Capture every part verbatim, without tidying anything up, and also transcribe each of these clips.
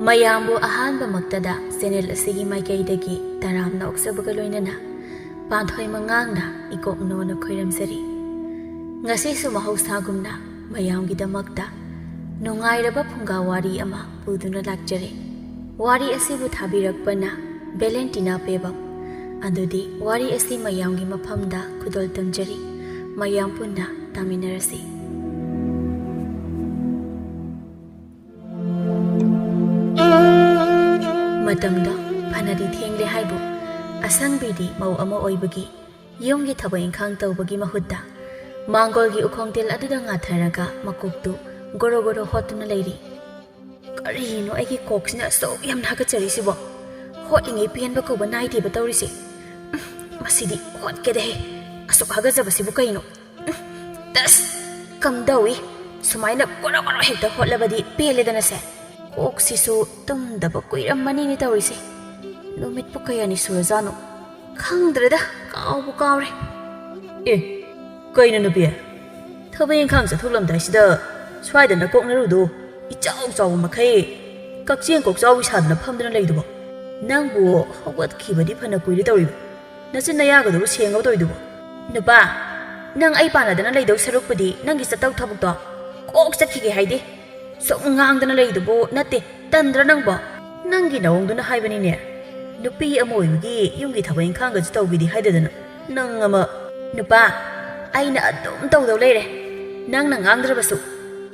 ꯃꯌꯥꯝꯕꯨ ꯑꯍꯥꯟꯕꯃꯛꯇꯗ ꯆꯦꯅꯦꯜ ꯑꯁꯤꯒꯤ ꯃꯥꯏꯀꯩꯗꯒꯤ ꯇꯔꯥꯝꯅ ꯑꯣꯛꯆꯕꯒ ꯂꯣꯏꯅꯅ ꯄꯥꯟꯊꯣꯏ ꯃꯉꯥꯡꯅ ꯏꯀꯣꯛ ꯅꯣꯟꯅ ꯈꯣꯏꯔꯝꯖꯔꯤ꯫ ꯉꯁꯤꯁꯨ ꯃꯍꯧꯁꯥꯒꯨꯝꯅ ꯃꯌꯥꯝꯒꯤꯗꯃꯛꯇ ꯅꯨꯡꯉꯥꯏꯔꯕ ꯐꯨꯡꯒꯥ ꯋꯥꯔꯤ ꯑꯃ ꯄꯨꯗꯨꯅ ꯂꯥꯛꯆꯔꯦ꯫ ꯋꯥꯔꯤ ꯑꯁꯤꯕꯨ ꯊꯥꯕꯤꯔꯛꯄꯅ ꯚꯦꯂꯦꯟꯇꯤꯅꯥ ꯄꯦꯕꯝ꯫ ꯑꯗꯨꯗꯤ ꯋꯥꯔꯤ ꯑꯁꯤ ꯃꯌꯥꯝꯒꯤ ꯃꯐꯝꯗ ꯈꯨꯗꯣꯜ ꯇꯝꯖꯔꯤ꯫ ꯃꯌꯥꯝ ꯄꯨꯟꯅ ꯇꯥꯃꯤꯟꯅꯔꯁꯤ꯫ ꯃꯇꯝꯗꯣ ꯐꯅꯗꯤ ꯊꯦꯡꯂꯦ ꯍꯥꯏꯕꯨ, ꯑꯁꯪꯕꯤꯗꯤ ꯃꯧ ꯑꯃ ꯑꯣꯏꯕꯒꯤ ꯌꯨꯝꯒꯤ ꯊꯕꯛ ꯏꯪꯈꯥꯡ ꯇꯧꯕꯒꯤ ꯃꯍꯨꯠꯇ ꯃꯥꯡꯒꯣꯜꯒꯤ ꯎꯈꯣꯡꯇꯦꯜ ꯑꯗꯨꯗ ꯉꯥꯊꯔꯒ ꯃꯀꯣꯛꯇꯨ ꯒꯣꯔꯣ ꯒꯣꯔꯣ ꯍꯣꯠꯇꯨꯅ ꯂꯩꯔꯤ꯫ "ꯀꯔꯤꯅꯣ ꯑꯩꯒꯤ ꯀꯣꯛꯁꯤꯅ ꯑꯁꯨꯛ ꯌꯥꯝꯅ ꯍꯥꯒꯠꯆꯔꯤꯁꯤꯕꯣ? ꯍꯣꯠꯂꯤꯉꯩ ꯄꯦꯟꯕ ꯀꯧꯕ ꯅꯥꯏꯗꯦꯕ ꯇꯧꯔꯤꯁꯦ꯫ ꯎꯝ, ꯃꯁꯤꯗꯤ ꯍꯣꯠꯀꯦꯗꯍꯦ꯫ ꯑꯁꯨꯛ ꯍꯥꯒꯠꯆꯕꯁꯤꯕꯨ ꯀꯩꯅꯣ? ꯎꯝ, ꯇꯁ! ꯀꯝꯗꯧꯏ? ꯁꯨꯃꯥꯏꯅ ꯒꯣꯔꯣ ꯒꯣꯔꯣ ꯍꯦꯛꯇ ꯍꯣꯠꯂꯕꯗꯤ ꯄꯦꯜꯂꯦꯗꯅꯁꯦ꯫ ꯀꯣꯛꯁꯤꯁꯨ ꯇꯨꯝꯗꯕ ꯀꯨꯏꯔꯝꯃꯅꯤꯅꯦ ꯇꯧꯔꯤꯁꯦ꯫ ꯅꯨꯃꯤꯠꯄꯨ ꯀꯌꯥꯅꯤ ꯁꯨꯔꯖꯥꯠꯅꯣ? ꯈꯪꯗ꯭ꯔꯦꯗ, ꯀꯥꯎꯕꯨ ꯀꯥꯎꯔꯦ꯫" "ꯑꯦ, ꯀꯩꯅꯣ ꯅꯨꯄꯤ? ꯊꯕꯛ ꯏꯪꯈꯥꯡ ꯆꯠꯊꯣꯛꯂꯝꯗꯥꯏꯁꯤꯗ ꯁ꯭ꯋꯥꯏꯗ ꯅꯀꯣꯛ ꯅꯔꯨꯗꯣ ꯏꯆꯥꯎ ꯆꯥꯎꯕ ꯃꯈꯩ ꯀꯛꯆꯦꯡ ꯀꯣꯛꯆꯥꯎꯕꯤ ꯁꯥꯗꯅ ꯐꯝꯗꯨꯅ ꯂꯩꯗꯨꯕꯣ? ꯅꯪꯕꯨ ꯍꯧꯒꯠꯈꯤꯕꯗꯤ ꯐꯅ ꯀꯨꯏꯔꯦ ꯇꯧꯔꯤꯕ꯫ ꯅꯆꯤꯟ ꯅꯌꯥꯒꯗꯨꯕꯨ ꯁꯦꯡꯉꯕ ꯇꯧꯔꯤꯗꯨꯕꯣ? ꯅꯨꯄꯥ, ꯅꯪ ꯑꯩ ꯄꯥꯟꯅꯗꯅ ꯂꯩꯗꯧ ꯁꯔꯨꯛꯄꯨꯗꯤ ꯅꯪꯒꯤ ꯆꯠꯇꯧ ꯊꯕꯛꯇꯣ ꯀꯣꯛ ꯆꯠꯈꯤꯒꯦ ꯍꯥꯏꯗꯦ꯫ ꯁꯨꯝ ꯉꯥꯡꯗꯅ ꯂꯩꯗꯨꯕꯨ ꯅꯠꯇꯦ, ꯇꯟꯗ꯭ꯔ ꯅꯪꯕꯣ? ꯅꯪꯒꯤ ꯅꯑꯣꯡꯗꯨꯅ ꯍꯥꯏꯕꯅꯤꯅꯦ꯫ ꯅꯨꯄꯤ ꯑꯃ ꯑꯣꯏꯕꯒꯤ ꯌꯨꯝꯒꯤ ꯊꯕꯛ ꯏꯪꯈꯥꯡꯒꯁꯨ ꯇꯧꯒꯦꯗꯤ ꯍꯥꯏꯗꯗꯅ꯫ ꯅꯪ ꯑꯃ꯫ ꯅꯨꯄꯥ, ꯑꯩꯅ ꯑꯗꯨꯝ ꯇꯧꯗꯧ ꯂꯩꯔꯦ꯫ ꯅꯪꯅ ꯉꯥꯡꯗ꯭ꯔꯕꯁꯨ꯫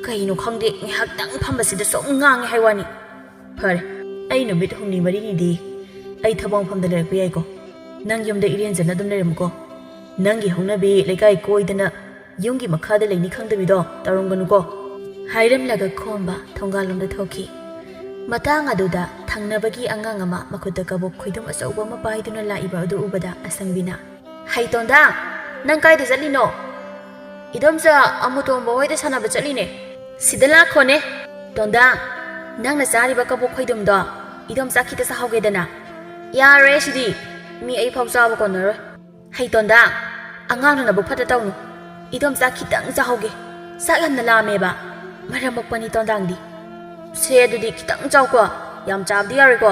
ꯀꯩꯅꯣ ꯈꯪꯗꯦ, ꯉꯥꯏꯍꯥꯛꯇꯪ ꯐꯝꯕꯁꯤꯗ ꯁꯨꯝ ꯉꯥꯡꯉꯦ ꯍꯥꯏ ꯋꯥꯅꯤ꯫ ꯐꯔꯦ, ꯑꯩ ꯅꯨꯃꯤꯠ ꯍꯨꯝꯅꯤ ꯃꯔꯤꯅꯤꯗꯤ ꯑꯩ ꯊꯕꯛ ꯃꯐꯝꯗ ꯂꯩꯔꯛꯄ ꯌꯥꯏꯀꯣ? ꯅꯪ ꯌꯨꯝꯗ ꯏꯔꯦꯟꯖꯅ ꯑꯗꯨꯝ ꯂꯩꯔꯝꯃꯨꯀꯣ꯫ ꯅꯪꯒꯤ ꯍꯧꯅꯕꯤ ꯂꯩꯀꯥꯏ ꯀꯣꯏꯗꯅ ꯌꯨꯝꯒꯤ ꯃꯈꯥꯗ ꯂꯩꯅꯤ ꯈꯪꯗꯕꯤꯗꯣ ꯇꯧꯔꯝꯒꯅꯨꯀꯣ꯫" ꯍꯥꯏꯔꯝꯂꯒ ꯈꯣꯝꯕ ꯊꯣꯡꯒꯥꯜꯂꯣꯝꯗ ꯊꯣꯛꯈꯤ꯫ ꯃꯇꯥꯡ ꯑꯗꯨꯗ ꯊꯪꯅꯕꯒꯤ ꯑꯉꯥꯡ ꯑꯃ ꯃꯈꯨꯠꯇ ꯀꯕꯣꯛ ꯈꯣꯏꯗꯨꯝ ꯑꯆꯧꯕ ꯑꯃ ꯄꯥꯏꯗꯨꯅ ꯂꯥꯛꯏꯕ ꯑꯗꯨ ꯎꯕꯗ ꯑꯁꯪꯕꯤꯅ, "ꯍꯩ ꯇꯣꯟꯗꯥ, ꯅꯪ ꯀꯥꯏꯗ ꯆꯠꯂꯤꯅꯣ?" "ꯏꯗꯣꯝꯆꯥ ꯑꯃꯨꯇꯣꯝꯕ ꯍꯣꯏꯗ ꯁꯥꯟꯅꯕ ꯆꯠꯂꯤꯅꯦ꯫" "ꯁꯤꯗ ꯂꯥꯛꯈꯣꯅꯦ꯫ ꯇꯣꯟꯗꯥ, ꯅꯪꯅ ꯆꯥꯔꯤꯕ ꯀꯕꯣꯛ ꯈꯣꯏꯗꯨꯝꯗꯣ ꯏꯗꯣꯝꯆꯥ ꯈꯤꯇ ꯆꯥꯍꯧꯒꯦꯗꯅ?" "ꯌꯥꯔꯣꯏ ꯁꯤꯗꯤ, ꯃꯤ ꯑꯩ ꯐꯥꯎ ꯆꯥꯕ ꯀꯣꯟꯅꯔꯣꯏ꯫" "ꯍꯩ ꯇꯣꯟꯗꯥ, ꯑꯉꯥꯡꯅ ꯅꯕꯨꯛ ꯐꯠꯇ ꯇꯧꯅꯨ꯫ ꯏꯗꯣꯝꯆꯥ ꯈꯤꯇꯪ ꯆꯥꯍꯧꯒꯦ꯫ ꯆꯥꯛ ꯌꯥꯝꯅ ꯂꯥꯝꯃꯦꯕ꯫ ꯃꯔꯝ ꯃꯣꯛꯄꯅꯤ ꯇꯣꯟꯗꯥꯡꯗꯤ꯫" "ꯁꯦ, ꯑꯗꯨꯗꯤ ꯈꯤꯇꯪ ꯆꯥꯎꯀꯣ, ꯌꯥꯝ ꯆꯥꯕꯗꯤ ꯌꯥꯔꯣꯏꯀꯣ?"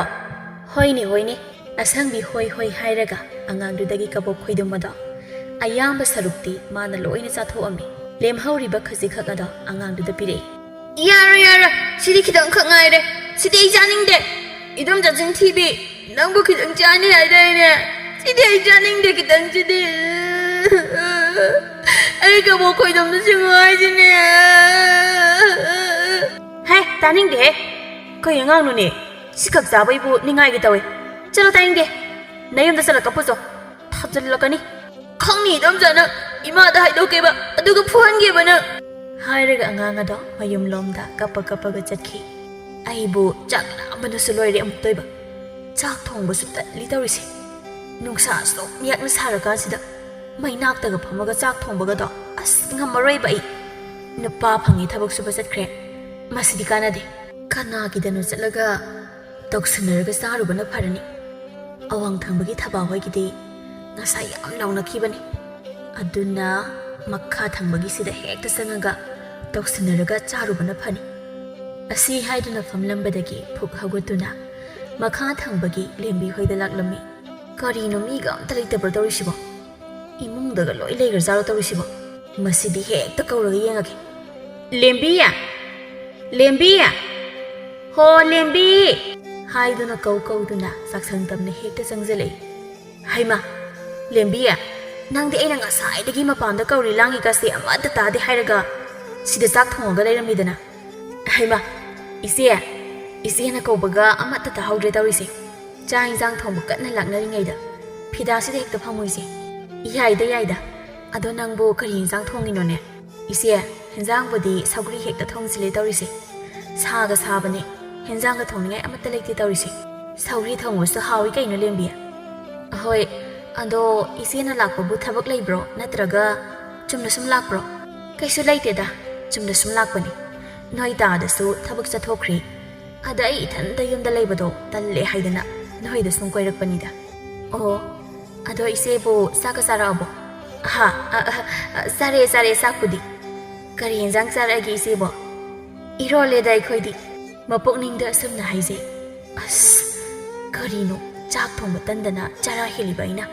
"ꯍꯣꯏꯅꯦ, ꯍꯣꯏꯅꯦ," ꯑꯁꯪꯕꯤ "ꯍꯣꯏ, ꯍꯣꯏ" ꯍꯥꯏꯔꯒ ꯑꯉꯥꯡꯗꯨꯗꯒꯤ ꯀꯕꯣꯛ ꯈꯣꯏꯗꯨꯝ ꯑꯗꯣ ꯑꯌꯥꯝꯕ ꯁꯔꯨꯛꯇꯤ ꯃꯥꯅ ꯂꯣꯏꯅ ꯆꯥꯊꯣꯛꯑꯝꯃꯤ꯫ ꯂꯦꯝꯍꯧꯔꯤꯕ ꯈꯖꯤꯛꯈꯛ ꯑꯗꯣ ꯑꯉꯥꯡꯗꯨꯗ ꯄꯤꯔꯛꯏ꯫ "ꯌꯥꯔꯣꯏ, ꯌꯥꯔꯣꯏ, ꯁꯤꯗꯤ ꯈꯤꯇꯪꯈꯛ ꯉꯥꯏꯔꯦ, ꯁꯤꯗꯤ ꯑꯩ ꯆꯥꯅꯤꯡꯗꯦ꯫ ꯏꯗꯣꯝꯆꯥ ꯆꯤꯟꯊꯤꯕꯤ, ꯅꯪꯕꯨ ꯈꯤꯇꯪ ꯆꯥꯅꯤ ꯍꯥꯏꯗꯥꯏꯅꯦ? ꯁꯤꯗꯤ ꯑꯩ ꯆꯥꯅꯤꯡꯗꯦ, ꯈꯤꯇꯪꯁꯤꯗꯤ꯫ ꯑꯩ ꯀꯕꯣꯛ ꯈꯣꯏꯗꯣꯝꯗ ꯁꯤꯡꯉꯨ ꯍꯥꯏꯁꯤꯅꯦ꯫" "ꯍꯦ, ꯇꯥꯅꯤꯡꯗꯦꯍꯦ꯫ ꯀꯩ ꯑꯉꯥꯡꯅꯣꯅꯦ? ꯁꯤꯈꯛ ꯆꯥꯕꯩꯕꯨ ꯅꯤꯡꯉꯥꯏꯒꯦ ꯇꯧꯋꯦ꯫ ꯆꯠꯂꯣ, ꯇꯥꯅꯤꯡꯗꯦ꯫ ꯅꯌꯨꯝꯗ ꯆꯠꯂ ꯀꯞꯄꯨꯆꯣ꯫ ꯊꯥꯖꯤꯜꯂꯛꯀꯅꯤ꯫" "ꯈꯪꯅꯤ, ꯏꯗꯣꯝꯆꯥ, ꯅꯪ ꯏꯃꯥꯗ ꯍꯥꯏꯗꯣꯛꯀꯦꯕ, ꯑꯗꯨꯒ ꯐꯨꯍꯟꯒꯦꯕ ꯅꯪ꯫" ꯍꯥꯏꯔꯒ ꯑꯉꯥꯡ ꯑꯗꯣ ꯃꯌꯨꯝꯂꯣꯝꯗ ꯀꯞꯄ ꯀꯞꯄꯒ ꯆꯠꯈꯤ꯫ ꯑꯩꯕꯨ ꯆꯥꯛ ꯂꯥꯝꯕꯅꯁꯨ ꯂꯣꯏꯔꯦ ꯑꯃꯨꯛꯇꯣꯏꯕ꯫ ꯆꯥꯛ ꯊꯣꯡꯕꯁꯨ ꯇꯜꯂꯤ ꯇꯧꯔꯤꯁꯦ꯫ ꯅꯨꯡꯁꯥ ꯑꯁꯨꯛ ꯌꯥꯛꯅ ꯁꯥꯔꯀꯥꯟꯁꯤꯗ ꯃꯩꯅꯥꯛꯇꯒ ꯐꯝꯃꯒ ꯆꯥꯛ ꯊꯣꯡꯕꯒꯗꯣ ꯑꯁ ꯉꯝꯃꯔꯣꯏꯕ ꯑꯩ꯫ ꯅꯨꯄꯥ ꯐꯪꯉꯤ ꯊꯕꯛ ꯁꯨꯕ ꯆꯠꯈ꯭ꯔꯦ꯫ ꯃꯁꯤꯗꯤ ꯀꯥꯟꯅꯗꯦ꯫ ꯀꯅꯥꯒꯤꯗꯅꯣ ꯆꯠꯂꯒ ꯇꯧꯁꯤꯟꯅꯔꯒ ꯆꯥꯔꯨꯕꯅ ꯐꯔꯅꯤ꯫ ꯑꯋꯥꯡ ꯊꯪꯕꯒꯤ ꯊꯕꯥ ꯍꯣꯏꯒꯤꯗꯤ ꯉꯁꯥꯏ ꯌꯥꯝ ꯂꯥꯎꯅꯈꯤꯕꯅꯤ꯫ ꯑꯗꯨꯅ ꯃꯈꯥ ꯊꯪꯕꯒꯤꯁꯤꯗ ꯍꯦꯛꯇ ꯆꯪꯉꯒ ꯇꯧꯁꯤꯟꯅꯔꯒ ꯆꯥꯔꯨꯕꯅ ꯐꯅꯤ꯫ ꯑꯁꯤ ꯍꯥꯏꯗꯨꯅ ꯐꯝꯂꯝꯕꯗꯒꯤ ꯐꯨꯛ ꯍꯧꯒꯠꯇꯨꯅ ꯃꯈꯥ ꯊꯪꯕꯒꯤ ꯂꯦꯝꯕꯤ ꯍꯣꯏꯗ ꯂꯥꯛꯂꯝꯃꯤ꯫ ꯀꯔꯤꯅꯣ, ꯃꯤꯒ ꯑꯝꯇ ꯂꯩꯇꯕ꯭ꯔꯣ ꯇꯧꯔꯤꯁꯤꯕꯣ? ꯏꯃꯨꯡꯗꯒ ꯂꯣꯏ ꯂꯩꯈ꯭ꯔꯖꯥꯔꯣ ꯇꯧꯔꯤꯁꯤꯕꯣ? ꯃꯁꯤꯗꯤ ꯍꯦꯛꯇ ꯀꯧꯔꯒ ꯌꯦꯡꯉꯒꯦ꯫ "ꯂꯦꯝꯕꯤ! ꯂꯦꯝꯕꯤ!" "ꯍꯣ, ꯂꯦꯝꯕꯤ!" ꯍꯥꯏꯗꯨꯅ ꯀꯧ ꯀꯧꯗꯨꯅ ꯆꯥꯛꯁꯪ ꯇꯝꯅ ꯍꯦꯛꯇ ꯆꯪꯁꯤꯜꯂꯛꯏ꯫ "ꯍꯩꯃꯥ, ꯂꯦꯝꯕꯤ, ꯅꯪꯗꯤ ꯑꯩꯅ ꯉꯁꯥꯏꯗꯒꯤ ꯃꯄꯥꯟꯗ ꯀꯧꯔꯤ ꯂꯥꯡꯉꯤꯒꯁꯦ ꯑꯃꯠꯇ ꯇꯥꯗꯦ ꯍꯥꯏꯔꯒ ꯁꯤꯗ ꯆꯥꯛ ꯊꯣꯡꯉꯒ ꯂꯩꯔꯝꯃꯤꯗꯅ꯫ ꯍꯩꯃꯥ, ꯏꯆꯦ, ꯏꯆꯦꯅ ꯀꯧꯕꯒ ꯑꯃꯠꯇ ꯇꯥꯍꯧꯗ꯭ꯔꯦ ꯇꯧꯔꯤꯁꯦ꯫ ꯆꯥꯛ ꯏꯟꯁꯥꯡ ꯊꯣꯡꯕ ꯀꯟꯅ ꯂꯥꯛꯅꯔꯤꯉꯩꯗ ꯐꯤꯗꯥꯁꯤꯗ ꯍꯦꯛꯇ ꯐꯝꯃꯨ ꯏꯆꯦ꯫" "ꯌꯥꯏꯗ, ꯌꯥꯏꯗ꯫ ꯑꯗꯣ ꯅꯪꯕꯨ ꯀꯔꯤ ꯏꯟꯁꯥꯡ ꯊꯣꯡꯉꯤꯅꯣꯅꯦ?" "ꯏꯆꯦ, ꯍꯦꯟꯖꯥꯡꯕꯨꯗꯤ ꯁꯧꯒ꯭ꯔꯤ ꯍꯦꯛꯇ ꯊꯣꯡꯁꯤꯜꯂꯦ ꯇꯧꯔꯤꯁꯦ꯫ ꯁꯥꯒ ꯁꯥꯕꯅꯦ, ꯍꯦꯟꯖꯥꯡꯒ ꯊꯣꯡꯅꯤꯡꯉꯥꯏ ꯑꯃꯠꯇ ꯂꯩꯇꯦ ꯇꯧꯔꯤꯁꯦ꯫" "ꯁꯧꯒ꯭ꯔꯤ ꯊꯣꯡꯕꯁꯨ ꯍꯥꯎꯏ ꯀꯩꯅꯣ, ꯂꯦꯝꯕꯤ?" "ꯍꯣꯏ, ꯑꯗꯣ ꯏꯆꯦꯅ ꯂꯥꯛꯄꯕꯨ ꯊꯕꯛ ꯂꯩꯕ꯭ꯔꯣ, ꯅꯠꯇ꯭ꯔꯒ ꯆꯨꯝꯅ ꯁꯨꯝ ꯂꯥꯛꯄ꯭ꯔꯣ?" "ꯀꯩꯁꯨ ꯂꯩꯇꯦꯗ, ꯆꯨꯝꯅ ꯁꯨꯝ ꯂꯥꯛꯄꯅꯤ꯫ ꯅꯣꯏ ꯗꯥꯗꯁꯨ ꯊꯕꯛ ꯆꯠꯊꯣꯛꯈ꯭ꯔꯤ꯫ ꯑꯗ ꯑꯩ ꯏꯊꯟꯇ ꯌꯨꯝꯗ ꯂꯩꯕꯗꯣ ꯇꯜꯂꯦ ꯍꯥꯏꯗꯅ ꯅꯣꯏꯗ ꯁꯨꯝ ꯀꯣꯏꯔꯛꯄꯅꯤꯗ꯫" "ꯑꯣ, ꯑꯗꯣ ꯏꯆꯦꯕꯨ ꯆꯥꯛꯀ ꯆꯥꯔꯛꯑꯕꯣ?" "ꯑꯍꯥ, ꯑ, ꯑ, ꯑ, ꯆꯥꯔꯦ, ꯆꯥꯔꯦ ꯆꯥꯛꯄꯨꯗꯤ꯫ ꯀꯔꯤ ꯌꯦꯟꯖꯥꯡ ꯆꯥꯔꯛꯑꯒꯦ ꯏꯆꯦꯕꯣ?" "ꯏꯔꯣꯜꯂꯦꯗ ꯑꯩꯈꯣꯏꯗꯤ꯫" ꯃꯄꯨꯛꯅꯤꯡꯗ ꯑꯁꯨꯝꯅ ꯍꯥꯏꯖꯩ, "ꯑꯁ, ꯀꯔꯤꯅꯣ ꯆꯥꯛ ꯊꯣꯡꯕ ꯇꯟꯗꯅ ꯆꯔꯥ ꯍꯦꯜꯂꯤꯕ ꯑꯩꯅ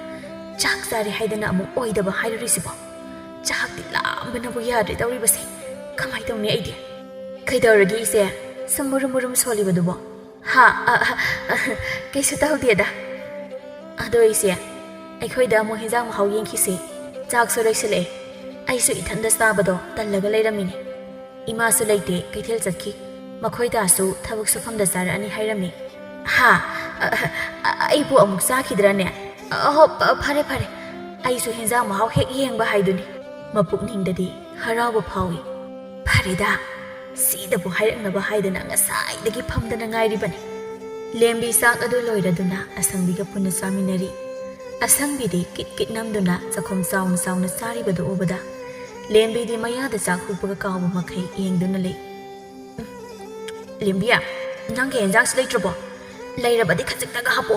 ꯆꯥꯛ ꯆꯥꯔꯦ ꯍꯥꯏꯗꯅ ꯑꯃꯨꯛ ꯑꯣꯏꯗꯕ ꯍꯥꯏꯔꯨꯔꯤꯁꯤꯕꯣ? ꯆꯥꯛꯇꯤ ꯂꯥꯝꯕꯅꯕꯨ ꯌꯥꯗ꯭ꯔꯦ ꯇꯧꯔꯤꯕꯁꯦ꯫ ꯀꯃꯥꯏ ꯇꯧꯅꯤ ꯑꯩꯗꯤ?" "ꯀꯩꯗꯧꯔꯒꯦ ꯏꯆꯦ? ꯁꯨꯝ ꯃꯨꯔꯨꯝ ꯃꯨꯔꯨꯝ ꯁꯣꯜꯂꯤꯕꯗꯨꯕꯣ?" "ꯍꯥ? ꯑ, ꯑ, ꯑ, ꯀꯩꯁꯨ ꯇꯧꯗꯦꯗ꯫ ꯑꯗꯣ ꯏꯆꯦ, ꯑꯩꯈꯣꯏꯗ ꯑꯃꯨꯛ ꯍꯦꯟꯖꯥꯡ ꯃꯍꯥꯎ ꯌꯦꯡꯈꯤꯁꯦ꯫ ꯆꯥꯛꯁꯨ ꯂꯣꯏꯁꯤꯜꯂꯛꯑꯦ꯫ ꯑꯩꯁꯨ ꯏꯊꯟꯗ ꯆꯥꯕꯗꯣ ꯇꯜꯂꯒ ꯂꯩꯔꯝꯃꯤꯅꯦ꯫ ꯏꯃꯥꯁꯨ ꯂꯩꯇꯦ, ꯀꯩꯊꯦꯜ ꯆꯠꯈꯤ꯫ ꯃꯈꯣꯏ ꯗꯥꯁꯨ ꯊꯕꯛ ꯁꯨꯐꯝꯗ ꯆꯥꯔꯛꯑꯅꯤ ꯍꯥꯏꯔꯝꯃꯤ꯫" "ꯍꯥ? ꯑ, ꯑ, ꯑ, ꯑꯩꯕꯨ ꯑꯃꯨꯛ ꯆꯥꯈꯤꯗ꯭ꯔꯅꯦ? ꯑꯍꯣ, ꯑ, ꯐꯔꯦ, ꯐꯔꯦ꯫ ꯑꯩꯁꯨ ꯍꯦꯟꯖꯥꯡ ꯃꯍꯥꯎ ꯍꯦꯛ ꯌꯦꯡꯕ ꯍꯥꯏꯗꯨꯅꯤ꯫" ꯃꯄꯨꯛꯅꯤꯡꯗꯗꯤ ꯍꯔꯥꯎꯕ ꯐꯥꯎꯏ꯫ "ꯐꯔꯦꯗ, ꯁꯤꯗꯕꯨ ꯍꯥꯏꯔꯛꯅꯕ ꯍꯥꯏꯗꯅ ꯉꯁꯥꯏꯗꯒꯤ ꯐꯝꯗꯅ ꯉꯥꯏꯔꯤꯕꯅꯤ꯫" ꯂꯦꯝꯕꯤ ꯆꯥꯛ ꯑꯗꯨ ꯂꯣꯏꯔꯗꯨꯅ ꯑꯁꯪꯕꯤꯒ ꯄꯨꯟꯅ ꯆꯥꯃꯤꯟꯅꯔꯤ꯫ ꯑꯁꯪꯕꯤꯗꯤ ꯀꯤꯠ ꯀꯤꯠ ꯅꯝꯗꯨꯅ ꯆꯥꯛꯈꯨꯝ ꯆꯥꯎꯅ ꯆꯥꯎꯅ ꯆꯥꯔꯤꯕꯗꯨ ꯎꯕꯗ ꯂꯦꯝꯕꯤꯗꯤ ꯃꯌꯥꯗ ꯆꯥꯛ ꯍꯨꯛꯄꯒ ꯀꯥꯎꯕ ꯃꯈꯩ ꯌꯦꯡꯗꯨꯅ ꯂꯩ꯫ "ꯎꯝ, ꯂꯦꯝꯕꯤ, ꯅꯪꯒꯤ ꯍꯦꯟꯖꯥꯡꯁꯤ ꯂꯩꯇ꯭ꯔꯕꯣ? ꯂꯩꯔꯕꯗꯤ ꯈꯖꯤꯛꯇꯒ ꯍꯥꯞꯄꯣ꯫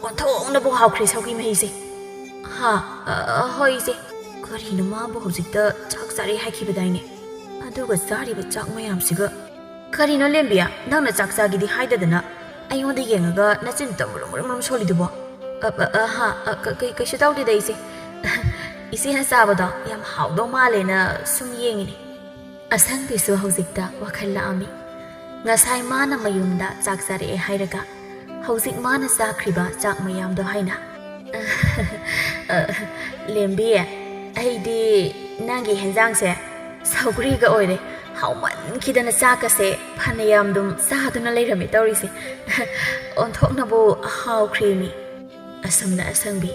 ꯑꯣꯟꯊꯣꯛꯅꯕꯨ ꯍꯥꯎꯈ꯭ꯔꯦ ꯁꯧꯒ꯭ꯔꯤ ꯃꯍꯤꯁꯦ꯫" "ꯍꯥ? ꯑ, ꯑ, ꯍꯣꯏ ꯏꯆꯦ꯫ ꯀꯔꯤꯅꯣ ꯃꯥꯕꯨ ꯍꯧꯖꯤꯛꯇ ꯆꯥꯛ ꯆꯥꯔꯦ ꯍꯥꯏꯈꯤꯕꯗꯥꯏꯅꯦ? ꯑꯗꯨꯒ ꯆꯥꯔꯤꯕ ꯆꯥꯛ ꯃꯌꯥꯝꯁꯤꯒ꯫" "ꯀꯔꯤꯅꯣ ꯂꯦꯝꯕꯤ, ꯅꯪꯅ ꯆꯥꯛ ꯆꯥꯒꯦꯗꯤ ꯍꯥꯏꯗꯗꯅ ꯑꯩꯉꯣꯟꯗ ꯌꯦꯡꯉꯒ ꯅꯆꯤꯟ ꯇꯧꯔꯨꯝ ꯃꯔꯨꯝ ꯃꯔꯨꯝ ꯁꯣꯜꯂꯤꯗꯨꯕꯣ?" "ꯑ, ꯑ, ꯑ, ꯍꯥ, ꯑ, ꯀ-, ꯀꯩ-, ꯀꯩꯁꯨ ꯇꯧꯗꯦꯗ ꯏꯆꯦ꯫ ꯏꯆꯦꯅ ꯆꯥꯕꯗꯣ ꯌꯥꯝ ꯍꯥꯎꯗꯧ ꯃꯥꯜꯂꯦꯅ ꯁꯨꯝ ꯌꯦꯡꯉꯤꯅꯦ꯫" ꯑꯁꯪꯕꯤꯁꯨ ꯍꯧꯖꯤꯛꯇ ꯋꯥꯈꯜ ꯂꯥꯛꯑꯝꯃꯤ꯫ ꯉꯁꯥꯏ ꯃꯥꯅ ꯃꯌꯨꯝꯗ ꯆꯥꯛ ꯆꯥꯔꯛꯑꯦ ꯍꯥꯏꯔꯒ ꯍꯧꯖꯤꯛ ꯃꯥꯅ ꯆꯥꯈ꯭ꯔꯤꯕ ꯆꯥꯛ ꯃꯌꯥꯝꯗꯣ ꯍꯥꯏꯅ꯫ "ꯑ, ꯂꯦꯝꯕꯤ, ꯑꯩꯗꯤ ꯅꯪꯒꯤ ꯍꯦꯟꯖꯥꯡꯁꯦ ꯁꯧꯒ꯭ꯔꯤꯒ ꯑꯣꯏꯔꯦ꯫ ꯍꯥꯎꯃꯟꯈꯤꯗꯅ ꯆꯥꯛꯀꯁꯦ ꯐꯅꯌꯥꯝ ꯑꯗꯨꯝ ꯆꯥꯗꯨꯅ ꯂꯩꯔꯝꯃꯦ ꯇꯧꯔꯤꯁꯦ꯫ ꯑꯣꯟꯊꯣꯛꯅꯕꯨ ꯍꯥꯎꯈ꯭ꯔꯦꯃꯤ꯫" ꯑꯁꯨꯝꯅ ꯑꯁꯪꯕꯤ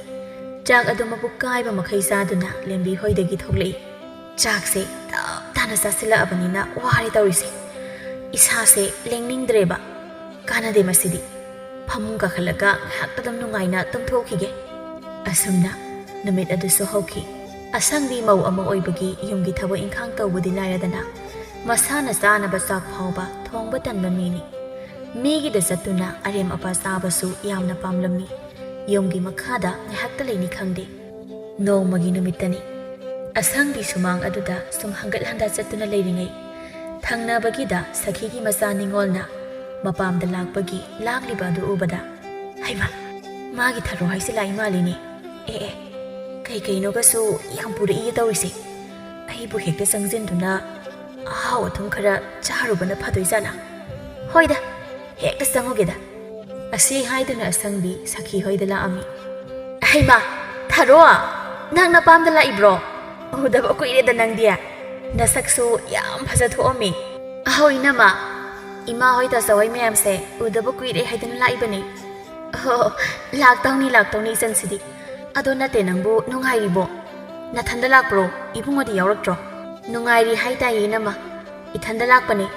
ꯆꯥꯛ ꯑꯗꯨ ꯃꯄꯨꯛ ꯀꯥꯏꯕ ꯃꯈꯩ ꯆꯥꯗꯨꯅ ꯂꯦꯝꯕꯤ ꯍꯣꯏꯗꯒꯤ ꯊꯣꯛꯂꯛꯏ꯫ ꯆꯥꯛꯁꯦ ꯇꯞ ꯇꯥꯅ ꯆꯥꯁꯤꯜꯂꯛꯑꯕꯅꯤꯅ ꯋꯥꯔꯦ ꯇꯧꯔꯤꯁꯦ꯫ ꯏꯁꯥꯁꯦ ꯂꯦꯡꯅꯤꯡꯗ꯭ꯔꯦꯕ꯫ "ꯀꯥꯟꯅꯗꯦ ꯃꯁꯤꯗꯤ꯫ ꯐꯃꯨꯡ ꯀꯥꯈꯠꯂꯒ ꯉꯥꯏꯍꯥꯛꯇꯗꯪ ꯅꯨꯡꯉꯥꯏꯅ ꯇꯨꯝꯊꯣꯛꯈꯤꯒꯦ꯫" ꯑꯁꯨꯝꯅ ꯅꯨꯃꯤꯠ ꯑꯗꯨꯁꯨ ꯍꯧꯈꯤ꯫ ꯑꯁꯪꯕꯤ ꯃꯧ ꯑꯃ ꯑꯣꯏꯕꯒꯤ ꯌꯨꯝꯒꯤ ꯊꯕꯛ ꯏꯪꯈꯥꯡ ꯇꯧꯕꯗꯤ ꯂꯥꯏꯔꯗꯅ, ꯃꯁꯥꯅ ꯆꯥꯅꯕ ꯆꯥꯛ ꯐꯥꯎꯕ ꯊꯣꯡꯕ ꯇꯟꯕ ꯃꯤꯅꯤ꯫ ꯃꯤꯒꯤꯗ ꯆꯠꯇꯨꯅ ꯑꯔꯦꯝ ꯑꯄꯥ ꯆꯥꯕꯁꯨ ꯌꯥꯝꯅ ꯄꯥꯝꯂꯝꯃꯤ꯫ ꯌꯨꯝꯒꯤ ꯃꯈꯥꯗ ꯉꯥꯏꯍꯥꯛꯇ ꯂꯩꯅꯤ ꯈꯪꯗꯦ꯫ ꯅꯣꯡꯃꯒꯤ ꯅꯨꯃꯤꯠꯇꯅꯤ꯫ ꯑꯁꯪꯕꯤ ꯁꯨꯃꯥꯡ ꯑꯗꯨꯗ ꯁꯨꯝ ꯍꯪꯒꯠ ꯍꯟꯗ ꯆꯠꯇꯨꯅ ꯂꯩꯔꯤꯉꯩ, ꯊꯪꯅꯕꯒꯤꯗ ꯁꯈꯤꯒꯤ ꯃꯆꯥ ꯅꯤꯉꯣꯜꯅ ꯃꯄꯥꯝꯗ ꯂꯥꯛꯄꯒꯤ ꯂꯥꯡꯂꯤꯕ ꯑꯗꯨ ꯎꯕꯗ, "ꯍꯩꯃꯥ, ꯃꯥꯒꯤ ꯊꯔꯣ ꯍꯥꯏꯁꯦ ꯂꯥꯛꯏ ꯃꯥꯜꯂꯤꯅꯦ꯫ ꯑꯦ ꯑꯦ, ꯀꯩ ꯀꯩꯅꯣꯒꯁꯨ ꯌꯥꯝ ꯄꯨꯔꯛꯏꯌꯦ ꯇꯧꯔꯤꯁꯦ꯫ ꯑꯩꯕꯨ ꯍꯦꯛꯇ ꯆꯪꯁꯤꯟꯗꯨꯅ ꯑꯍꯥꯎ ꯑꯊꯨꯝ ꯈꯔ ꯆꯥꯔꯨꯕꯅ ꯐꯗꯣꯏꯖꯥꯠꯂꯥ? ꯍꯣꯏꯗ, ꯍꯦꯛꯇ ꯆꯪꯉꯨꯒꯦꯗ"꯫ ꯑꯁꯤ ꯍꯥꯏꯗꯨꯅ ꯑꯁꯪꯕꯤ ꯁꯈꯤ ꯍꯣꯏꯗ ꯂꯥꯛꯑꯝꯃꯤ꯫ "ꯍꯩꯃꯥ, ꯊꯔꯣ, ꯅꯪ ꯅꯄꯥꯝꯗ ꯂꯥꯛꯏꯕ꯭ꯔꯣ? ꯎꯗꯕ ꯀꯨꯏꯔꯦꯗ ꯅꯪꯗꯤ꯫ ꯅꯁꯛꯁꯨ ꯌꯥꯝ ꯐꯖ ꯊꯣꯛꯑꯝꯃꯤ꯫ ꯑꯍꯧ ꯏꯅꯝꯃ, ꯏꯃꯥ ꯍꯣꯏ ꯇꯥꯆꯧ ꯍꯣꯏ ꯃꯌꯥꯝꯁꯦ ꯎꯗꯕ ꯀꯨꯏꯔꯦ ꯍꯥꯏꯗꯨꯅ ꯂꯥꯛꯏꯕꯅꯤ"꯫ "ꯑꯣ, ꯂꯥꯛꯇꯧꯅꯤ, ꯂꯥꯛꯇꯧꯅꯤ ꯏꯆꯟꯁꯤꯗꯤ꯫ ꯑꯗꯣ ꯅꯠꯇꯦ, ꯅꯪꯕꯨ ꯅꯨꯡꯉꯥꯏꯔꯤꯕꯣ? ꯅꯊꯟꯗ ꯂꯥꯛꯄ꯭ꯔꯣ? ꯏꯕꯨꯡꯉꯣꯗꯤ ꯌꯥꯎꯔꯛꯇ꯭ꯔꯣ?" "ꯅꯨꯡꯉꯥꯏꯔꯤ ꯍꯥꯏꯇꯥꯏꯌꯦ ꯏꯅꯝꯃ꯫ ꯏꯊꯟꯗ ꯂꯥꯛꯄꯅꯦ꯫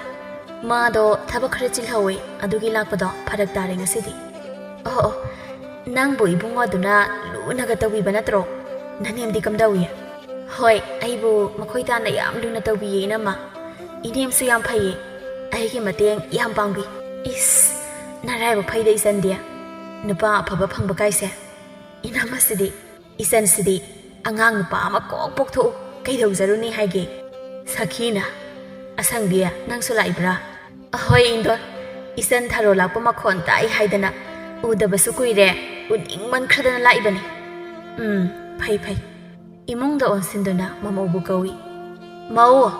ꯃꯥꯗꯣ ꯊꯕꯛ ꯈꯔ ꯆꯤꯜꯍꯧꯋꯦ, ꯑꯗꯨꯒꯤ ꯂꯥꯛꯄꯗꯣ ꯐꯔꯛ ꯇꯥꯔꯦ ꯉꯁꯤꯗꯤ"꯫ "ꯑꯣ ꯑꯣ, ꯅꯪꯕꯨ ꯏꯕꯨꯡꯉꯣ ꯑꯗꯨꯅ ꯂꯨꯅꯒ ꯇꯧꯕꯤꯕ ꯅꯠꯇ꯭ꯔꯣ? ꯅꯅꯦꯝꯗꯤ ꯀꯝꯗꯧꯏ?" "ꯍꯣꯏ, ꯑꯩꯕꯨ ꯃꯈꯣꯏ ꯇꯥꯅ ꯌꯥꯝ ꯂꯨꯅ ꯇꯧꯕꯤꯌꯦ ꯏꯅꯝꯃ꯫ ꯏꯅꯦꯝꯁꯨ ꯌꯥꯝ ꯐꯩꯌꯦ, ꯑꯩꯒꯤ ꯃꯇꯦꯡ ꯌꯥꯝ ꯄꯥꯡꯕꯤ"꯫ "ꯏꯁ, ꯅꯔꯥꯏꯕꯛ ꯐꯩꯗ ꯏꯆꯟꯗꯤ, ꯅꯨꯄꯥ ꯑꯐꯕ ꯐꯪꯕ ꯀꯥꯏꯁꯦ꯫ ꯏꯅꯝꯃꯁꯤꯗꯤ, ꯏꯆꯟꯁꯤꯗꯤ ꯑꯉꯥꯡ ꯅꯨꯄꯥ ꯑꯃ ꯀꯣꯛ ꯄꯣꯛꯊꯣꯛꯎ, ꯀꯩꯗꯧꯖꯔꯨꯅꯤ ꯍꯥꯏꯒꯦ?" ꯁꯈꯤꯅ, "ꯑꯁꯪꯕꯤ, ꯅꯪꯁꯨ ꯂꯥꯛꯏꯕ꯭ꯔꯥ?" "ꯑꯍꯣꯏ ꯏꯟꯗꯣꯜ, ꯏꯆꯟ ꯊꯔꯣ ꯂꯥꯛꯄ ꯃꯈꯣꯟ ꯇꯥꯏ ꯍꯥꯏꯗꯅ ꯎꯗꯕꯁꯨ ꯀꯨꯏꯔꯦ, ꯎꯅꯤꯡꯃꯟꯈ꯭ꯔꯗꯅ ꯂꯥꯛꯏꯕꯅꯤ"꯫ "ꯎꯝ, ꯐꯩ ꯐꯩ"꯫ ꯏꯃꯨꯡꯗ ꯑꯣꯟꯁꯤꯟꯗꯨꯅ ꯃꯃꯧꯕꯨ ꯀꯧꯏ꯫ "ꯃꯧ!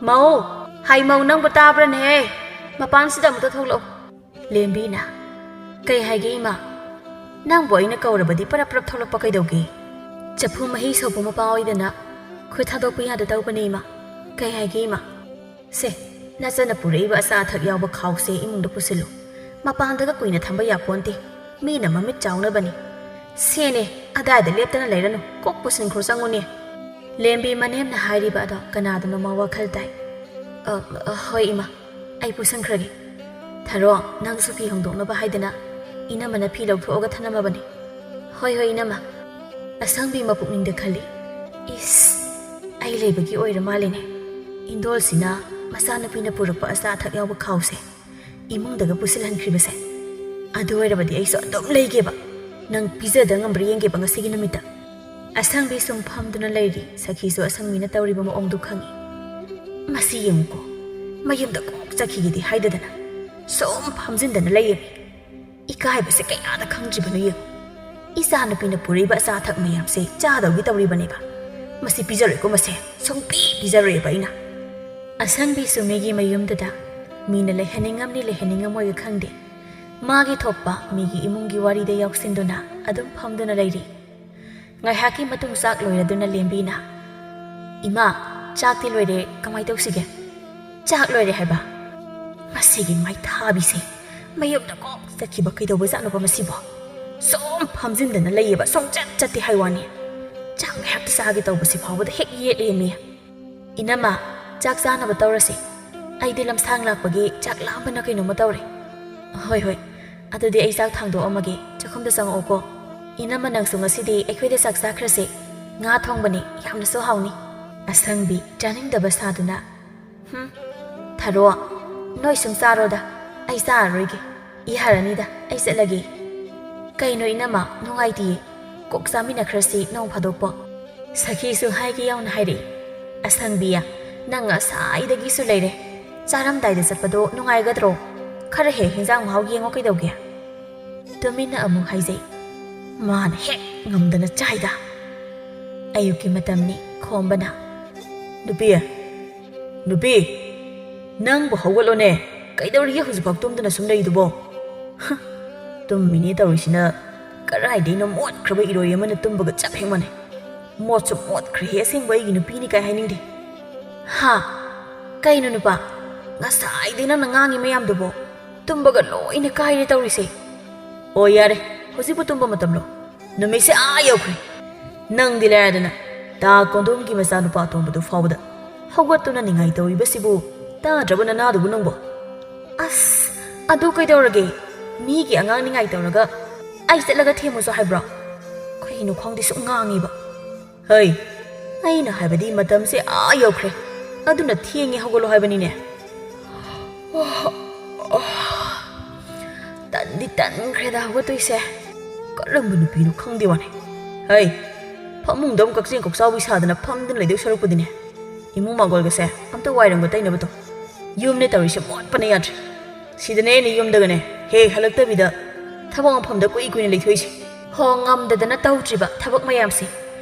ꯃꯧ! ꯍꯥꯏ ꯃꯧ, ꯅꯪꯕꯨ ꯇꯥꯕ꯭ꯔꯅꯦꯍꯦ? ꯃꯄꯥꯟꯁꯤꯗ ꯑꯃꯨꯛꯇ ꯊꯣꯛꯂꯛꯑꯣ"꯫ ꯂꯦꯝꯕꯤꯅ, "ꯀꯩ ꯍꯥꯏꯒꯦ ꯏꯃꯥ? ꯅꯪꯕꯨ ꯑꯩꯅ ꯀꯧꯔꯕꯗꯤ ꯄꯔꯞ ꯄꯔꯞ ꯊꯣꯛꯂꯛꯄ ꯀꯩꯗꯧꯒꯦ? ꯆꯐꯨ ꯃꯍꯤ ꯁꯧꯕ ꯃꯄꯥ ꯑꯣꯏꯗꯅ ꯈꯨꯠ ꯊꯥꯗꯣꯛꯄ ꯌꯥꯗ ꯇꯧꯕꯅꯦ ꯏꯃꯥ꯫ ꯀꯩ ꯍꯥꯏꯒꯦ ꯏꯃꯥ? ꯁꯦ, ꯅꯆꯟꯅ ꯄꯨꯔꯛꯏꯕ ꯑꯆꯥ ꯑꯊꯛ ꯌꯥꯎꯕ ꯈꯥꯎꯁꯦ ꯏꯃꯨꯡꯗ ꯄꯨꯁꯤꯜꯂꯨ꯫ ꯃꯄꯥꯟꯗꯒ ꯀꯨꯏꯅ ꯊꯝꯕ ꯌꯥꯄꯣꯟꯇꯦ, ꯃꯤꯅ ꯃꯃꯤꯠ ꯆꯥꯎꯅꯕꯅꯤ꯫ ꯁꯦꯅꯦ, ꯑꯗꯥꯏꯗ ꯂꯦꯞꯇꯅ ꯂꯩꯔꯅꯨ, ꯀꯣꯛ ꯄꯨꯁꯤꯟꯈ꯭ꯔꯣ, ꯆꯪꯉꯨꯅꯦ"꯫ ꯂꯦꯝꯕꯤ ꯃꯅꯦꯝꯅ ꯍꯥꯏꯔꯤꯕ ꯑꯗꯣ ꯀꯅꯥꯗꯅꯣꯃ ꯋꯥꯈꯜ ꯇꯥꯏ꯫ "ꯑ, ꯑ, ꯍꯣꯏ ꯏꯃꯥ, ꯑꯩ ꯄꯨꯁꯟꯈ꯭ꯔꯒꯦ꯫ ꯊꯔꯣ, ꯅꯪꯁꯨ ꯐꯤ ꯍꯣꯡꯗꯣꯛꯅꯕ ꯍꯥꯏꯗꯅ ꯏꯅꯝꯃꯅ ꯐꯤ ꯂꯧꯊꯣꯛꯑꯒ ꯊꯅꯝꯃꯕꯅꯤ"꯫ "ꯍꯣꯏ, ꯍꯣꯏ ꯏꯅꯝꯃ"꯫ ꯑꯁꯪꯕꯤ ꯃꯄꯨꯛꯅꯤꯡꯗ ꯈꯜꯂꯤ, "ꯏꯁ, ꯑꯩ ꯂꯩꯕꯒꯤ ꯑꯣꯏꯔ ꯃꯥꯜꯂꯦꯅꯦ, ꯏꯟꯗꯣꯜꯁꯤꯅ ꯃꯆꯥꯅꯨꯄꯤꯅ ꯄꯨꯔꯛꯄ ꯑꯆꯥ ꯑꯊꯛ ꯌꯥꯎꯕ ꯈꯥꯎꯁꯦ ꯏꯃꯨꯡꯗꯒ ꯄꯨꯁꯤꯜꯍꯟꯈ꯭ꯔꯤꯕꯁꯦ꯫ ꯑꯗꯨ ꯑꯣꯏꯔꯕꯗꯤ ꯑꯩꯁꯨ ꯑꯗꯨꯝ ꯂꯩꯒꯦꯕ꯫ ꯅꯪ ꯄꯤꯖꯗ ꯉꯝꯕ꯭ꯔꯥ ꯌꯦꯡꯒꯦꯕ ꯉꯁꯤꯒꯤ ꯅꯨꯃꯤꯠꯇ"꯫ ꯑꯁꯪꯕꯤ ꯁꯨꯝ ꯐꯝꯗꯨꯅ ꯂꯩꯔꯤ꯫ ꯁꯈꯤꯁꯨ ꯑꯁꯪꯕꯤꯅ ꯇꯧꯔꯤꯕ ꯃꯑꯣꯡꯗꯨ ꯈꯪꯏ꯫ "ꯃꯁꯤ ꯌꯦꯡꯉꯨꯀꯣ, ꯃꯌꯨꯝꯗ ꯀꯣꯛ ꯆꯠꯈꯤꯒꯦꯗꯤ ꯍꯥꯏꯗꯗꯅ"꯫ ꯁꯨꯝ ꯐꯝꯖꯤꯟꯗꯅ ꯂꯩꯌꯦ꯫ ꯏꯀꯥꯏꯕꯁꯦ ꯀꯌꯥꯗ ꯈꯪꯗ꯭ꯔꯤꯕꯅꯣ ꯌꯦꯡꯉꯨ꯫ ꯏꯆꯥ ꯅꯨꯄꯤꯅ ꯄꯨꯔꯛꯏꯕ ꯑꯆꯥ ꯑꯊꯛ ꯃꯌꯥꯝꯁꯦ ꯆꯥꯗꯧꯒꯤ ꯇꯧꯔꯤꯕꯅꯦꯕ꯫ ꯃꯁꯤ ꯄꯤꯖꯔꯣꯏꯀꯣ, ꯃꯁꯦ ꯁꯨꯡꯄꯤ ꯄꯤꯖꯔꯣꯏꯕ ꯑꯩꯅ꯫ ꯑꯁꯪꯕꯤꯁꯨ ꯃꯤꯒꯤ ꯃꯌꯨꯝꯗꯨꯗ ꯃꯤꯅ ꯂꯩꯍꯟꯅꯤꯡꯉꯝꯅꯤ ꯂꯩꯍꯟꯅꯤꯡꯉꯝꯃꯣꯏꯒ ꯈꯪꯗꯦ, ꯃꯥꯒꯤ ꯊꯣꯛꯄ ꯃꯤꯒꯤ ꯏꯃꯨꯡꯒꯤ ꯋꯥꯔꯤꯗ ꯌꯥꯎꯁꯤꯟꯗꯨꯅ ꯑꯗꯨꯝ ꯐꯝꯗꯨꯅ ꯂꯩꯔꯤ꯫ ꯉꯥꯏꯍꯥꯛꯀꯤ ꯃꯇꯨꯡ ꯆꯥꯛ ꯂꯣꯏꯔꯗꯨꯅ ꯂꯦꯝꯕꯤꯅ, "ꯏꯃꯥ, ꯆꯥꯛꯇꯤ ꯂꯣꯏꯔꯦ, ꯀꯃꯥꯏ ꯇꯧꯁꯤꯒꯦ?" "ꯆꯥꯛ ꯂꯣꯏꯔꯦ ꯍꯥꯏꯕ? ꯃꯁꯤꯒꯤ ꯃꯥꯏꯊꯥꯕꯤꯁꯦ ꯃꯌꯨꯝꯗ ꯀꯣꯛ ꯆꯠꯈꯤꯕ ꯀꯩꯗꯧꯕꯖꯥꯠꯅꯣꯕ ꯃꯁꯤꯕꯣ? ꯁꯨꯝ ꯐꯝꯖꯤꯟꯗꯅ ꯂꯩꯌꯦꯕ, ꯁꯨꯡꯆꯠ ꯆꯠꯇꯦ ꯍꯥꯏ ꯋꯥꯅꯤ꯫ ꯆꯥꯛ ꯉꯥꯏꯍꯥꯛꯇ ꯆꯥꯒꯦ ꯇꯧꯕꯁꯤ ꯐꯥꯎꯕꯗ ꯍꯦꯛ ꯌꯦꯠꯂꯦꯃꯤ꯫ ꯏꯅꯝꯃ, ꯆꯥꯛ ꯆꯥꯅꯕ ꯇꯧꯔꯁꯦ꯫ ꯑꯩꯗꯤ ꯂꯝꯁꯥꯡ ꯂꯥꯛꯄꯒꯤ ꯆꯥꯛ ꯂꯥꯝꯕꯅ ꯀꯩꯅꯣꯝꯃ ꯇꯧꯔꯦ꯫" "ꯍꯣꯏ, ꯍꯣꯏ꯫ ꯑꯗꯨꯗꯤ ꯑꯩ ꯆꯥꯛ ꯊꯥꯡꯗꯣꯛꯑꯝꯃꯒꯦ, ꯆꯥꯛꯈꯨꯝꯗ ꯆꯪꯉꯛꯑꯣꯀꯣ꯫ ꯏꯅꯝꯃ, ꯅꯪꯁꯨ ꯉꯁꯤꯗꯤ ꯑꯩꯈꯣꯏꯗ ꯆꯥꯛ ꯆꯥꯈ꯭ꯔꯁꯦ꯫ ꯉꯥ ꯊꯣꯡꯕꯅꯤ, ꯌꯥꯝꯅꯁꯨ ꯍꯥꯎꯅꯤ꯫" ꯑꯁꯪꯕꯤ ꯆꯥꯅꯤꯡꯗꯕ ꯁꯥꯗꯨꯅ, "ꯍꯨꯝ, ꯊꯔꯣ, ꯅꯣꯏ ꯁꯨꯝ ꯆꯥꯔꯣꯗ, ꯑꯩ ꯆꯥꯔꯔꯣꯏꯒꯦ꯫ ꯌꯥꯔꯅꯤꯗ, ꯑꯩ ꯆꯠꯂꯒꯦ꯫" "ꯀꯩꯅꯣ ꯏꯅꯝꯃ, ꯅꯨꯡꯉꯥꯏꯇꯤꯌꯦ꯫ ꯀꯣꯛ ꯆꯥꯃꯤꯟꯅꯈ꯭ꯔꯁꯤ ꯅꯣꯡ ꯐꯥꯗꯣꯛꯄꯣ꯫" ꯁꯈꯤꯁꯨ ꯍꯥꯏꯒꯦ ꯌꯥꯎꯅ ꯍꯥꯏꯔꯛꯏ꯫ "ꯑꯁꯪꯕꯤꯌꯥ, ꯅꯪ ꯉꯁꯥꯏꯗꯒꯤꯁꯨ ꯂꯩꯔꯦ꯫ ꯆꯥꯔꯝꯗꯥꯏꯗ ꯆꯠꯄꯗꯣ ꯅꯨꯡꯉꯥꯏꯒꯗ꯭ꯔꯣ? ꯈꯔ ꯍꯦꯛ ꯍꯤꯟꯖꯥꯡ ꯃꯍꯥꯎ ꯌꯦꯡꯉꯣ ꯀꯩꯗꯧꯒꯦ?" ꯇꯨꯃꯤꯟꯅ ꯑꯃꯨꯛ ꯍꯥꯏꯖꯩ꯫ ꯃꯥꯅ ꯍꯦꯛ ꯉꯝꯗꯅ ꯆꯥꯏꯗ꯫ ꯑꯌꯨꯛꯀꯤ ꯃꯇꯝꯅꯤ, ꯈꯣꯝꯕꯅ, "ꯅꯨꯄꯤ, ꯅꯨꯄꯤ, ꯅꯪꯕꯨ ꯍꯧꯒꯠꯂꯣꯅꯦ꯫ ꯀꯩꯗꯧꯔꯤꯒꯦ ꯍꯧꯖꯤꯛꯐꯥꯎ ꯇꯨꯝꯗꯅ ꯁꯨꯝ ꯂꯩꯗꯨꯕꯣ?" "ꯍ, ꯇꯨꯝꯃꯤꯅꯦ ꯇꯧꯔꯤꯁꯤꯅ, ꯀꯔꯥꯏꯗꯩꯅꯣ ꯃꯣꯠꯈ꯭ꯔꯕ ꯏꯔꯣꯏ ꯑꯃꯅ ꯇꯨꯝꯕꯒ ꯆꯞ ꯍꯦꯛ ꯃꯥꯟꯅꯩ꯫ ꯃꯣꯠꯁꯨ ꯃꯣꯠꯈ꯭ꯔꯦꯍꯦ, ꯑꯁꯦꯡꯕ ꯑꯩꯒꯤ ꯅꯨꯄꯤꯅꯤ ꯀꯥꯏ ꯍꯥꯏꯅꯤꯡꯗꯦ꯫" "ꯍꯥ? ꯀꯩꯅꯣ ꯅꯨꯄꯥ? ꯉꯁꯥꯏꯗꯩ ꯅꯪꯅ ꯉꯥꯡꯉꯤ ꯃꯌꯥꯝꯗꯨꯕꯣ? ꯇꯨꯝꯕꯒ ꯂꯣꯏꯅ ꯀꯥꯏꯔꯦ ꯇꯧꯔꯤꯁꯦ꯫" "ꯑꯣ ꯌꯥꯔꯦ, ꯍꯧꯖꯤꯛꯄꯨ ꯇꯨꯝꯕ ꯃꯇꯝꯂꯣ? ꯅꯨꯃꯤꯠꯁꯦ ꯑꯥ ꯌꯧꯈ꯭ꯔꯦ꯫ ꯅꯪꯗꯤ ꯂꯥꯏꯔꯗꯅ ꯇꯥ ꯀꯣꯟꯗꯣꯝꯒꯤ ꯃꯆꯥꯅꯨꯄꯥ ꯑꯇꯣꯝꯕꯗꯨ ꯐꯥꯎꯕꯗ ꯍꯧꯒꯠꯇꯨꯅ ꯅꯤꯡꯉꯥꯏ ꯇꯧꯔꯤꯕꯁꯤꯕꯨ ꯇꯥꯗ꯭ꯔꯕ ꯅꯅꯥꯗꯨꯕꯨ ꯅꯪꯕꯣ?" "ꯑꯁ, ꯑꯗꯨ ꯀꯩꯗꯧꯔꯒꯦ? ꯃꯤꯒꯤ ꯑꯉꯥꯡ ꯅꯤꯡꯉꯥꯏ ꯇꯧꯔꯒ ꯑꯩ ꯆꯠꯂꯒ ꯊꯦꯝꯃꯨꯁꯨ ꯍꯥꯏꯕ꯭ꯔꯣ? ꯀꯩꯅꯣ ꯈꯪꯗꯦ, ꯁꯨꯝ ꯉꯥꯡꯉꯤꯕ꯫" "ꯍꯩ, ꯑꯩꯅ ꯍꯥꯏꯕꯗꯤ ꯃꯇꯝꯁꯦ ꯑꯥ ꯌꯧꯈ꯭ꯔꯦ, ꯑꯗꯨꯅ ꯊꯦꯡꯉꯦ, ꯍꯧꯒꯠꯂꯣ ꯍꯥꯏꯕꯅꯤꯅꯦ꯫" ꯇꯟꯗꯤ ꯇꯟꯈ꯭ꯔꯦꯗ ꯍꯧꯒꯠꯇꯣꯏꯁꯦ꯫ ꯀꯔꯝꯕ ꯅꯨꯄꯤꯅꯣ ꯈꯪꯗꯦ ꯋꯥꯅꯦ꯫ ꯍꯩ, ꯐꯃꯨꯡꯗ ꯑꯃꯨꯛ ꯀꯛꯆꯦꯡ ꯀꯣꯛꯆꯥꯎꯕꯤ ꯁꯥꯗꯅ ꯐꯝꯗꯨꯅ ꯂꯩꯗꯧ ꯁꯔꯨꯛꯄꯨꯗꯤꯅꯦ, ꯏꯃꯨꯡ ꯃꯥꯡꯒꯣꯜꯒꯁꯦ ꯑꯝꯇ ꯋꯥꯏꯔꯝꯒ ꯇꯩꯅꯕ ꯇꯧ꯫ ꯌꯨꯝꯅꯦ ꯇꯧꯔꯤꯁꯦ ꯃꯣꯠꯄꯅ ꯌꯥꯗ꯭ꯔꯦ꯫ ꯁꯤꯗꯅꯦ ꯑꯩꯅ ꯌꯨꯝꯗꯒꯅꯦ ꯍꯦꯛ ꯍꯜꯂꯛꯇꯕꯤꯗ ꯊꯕꯛ ꯃꯐꯝꯗ ꯀꯨꯏ ꯀꯨꯏꯅ ꯂꯩꯊꯣꯛꯏꯁꯦ꯫ ꯍꯣ, ꯉꯝꯗꯗꯅ ꯇꯧꯗ꯭ꯔꯤꯕ ꯊꯕꯛ ꯃꯌꯥꯝꯁꯦ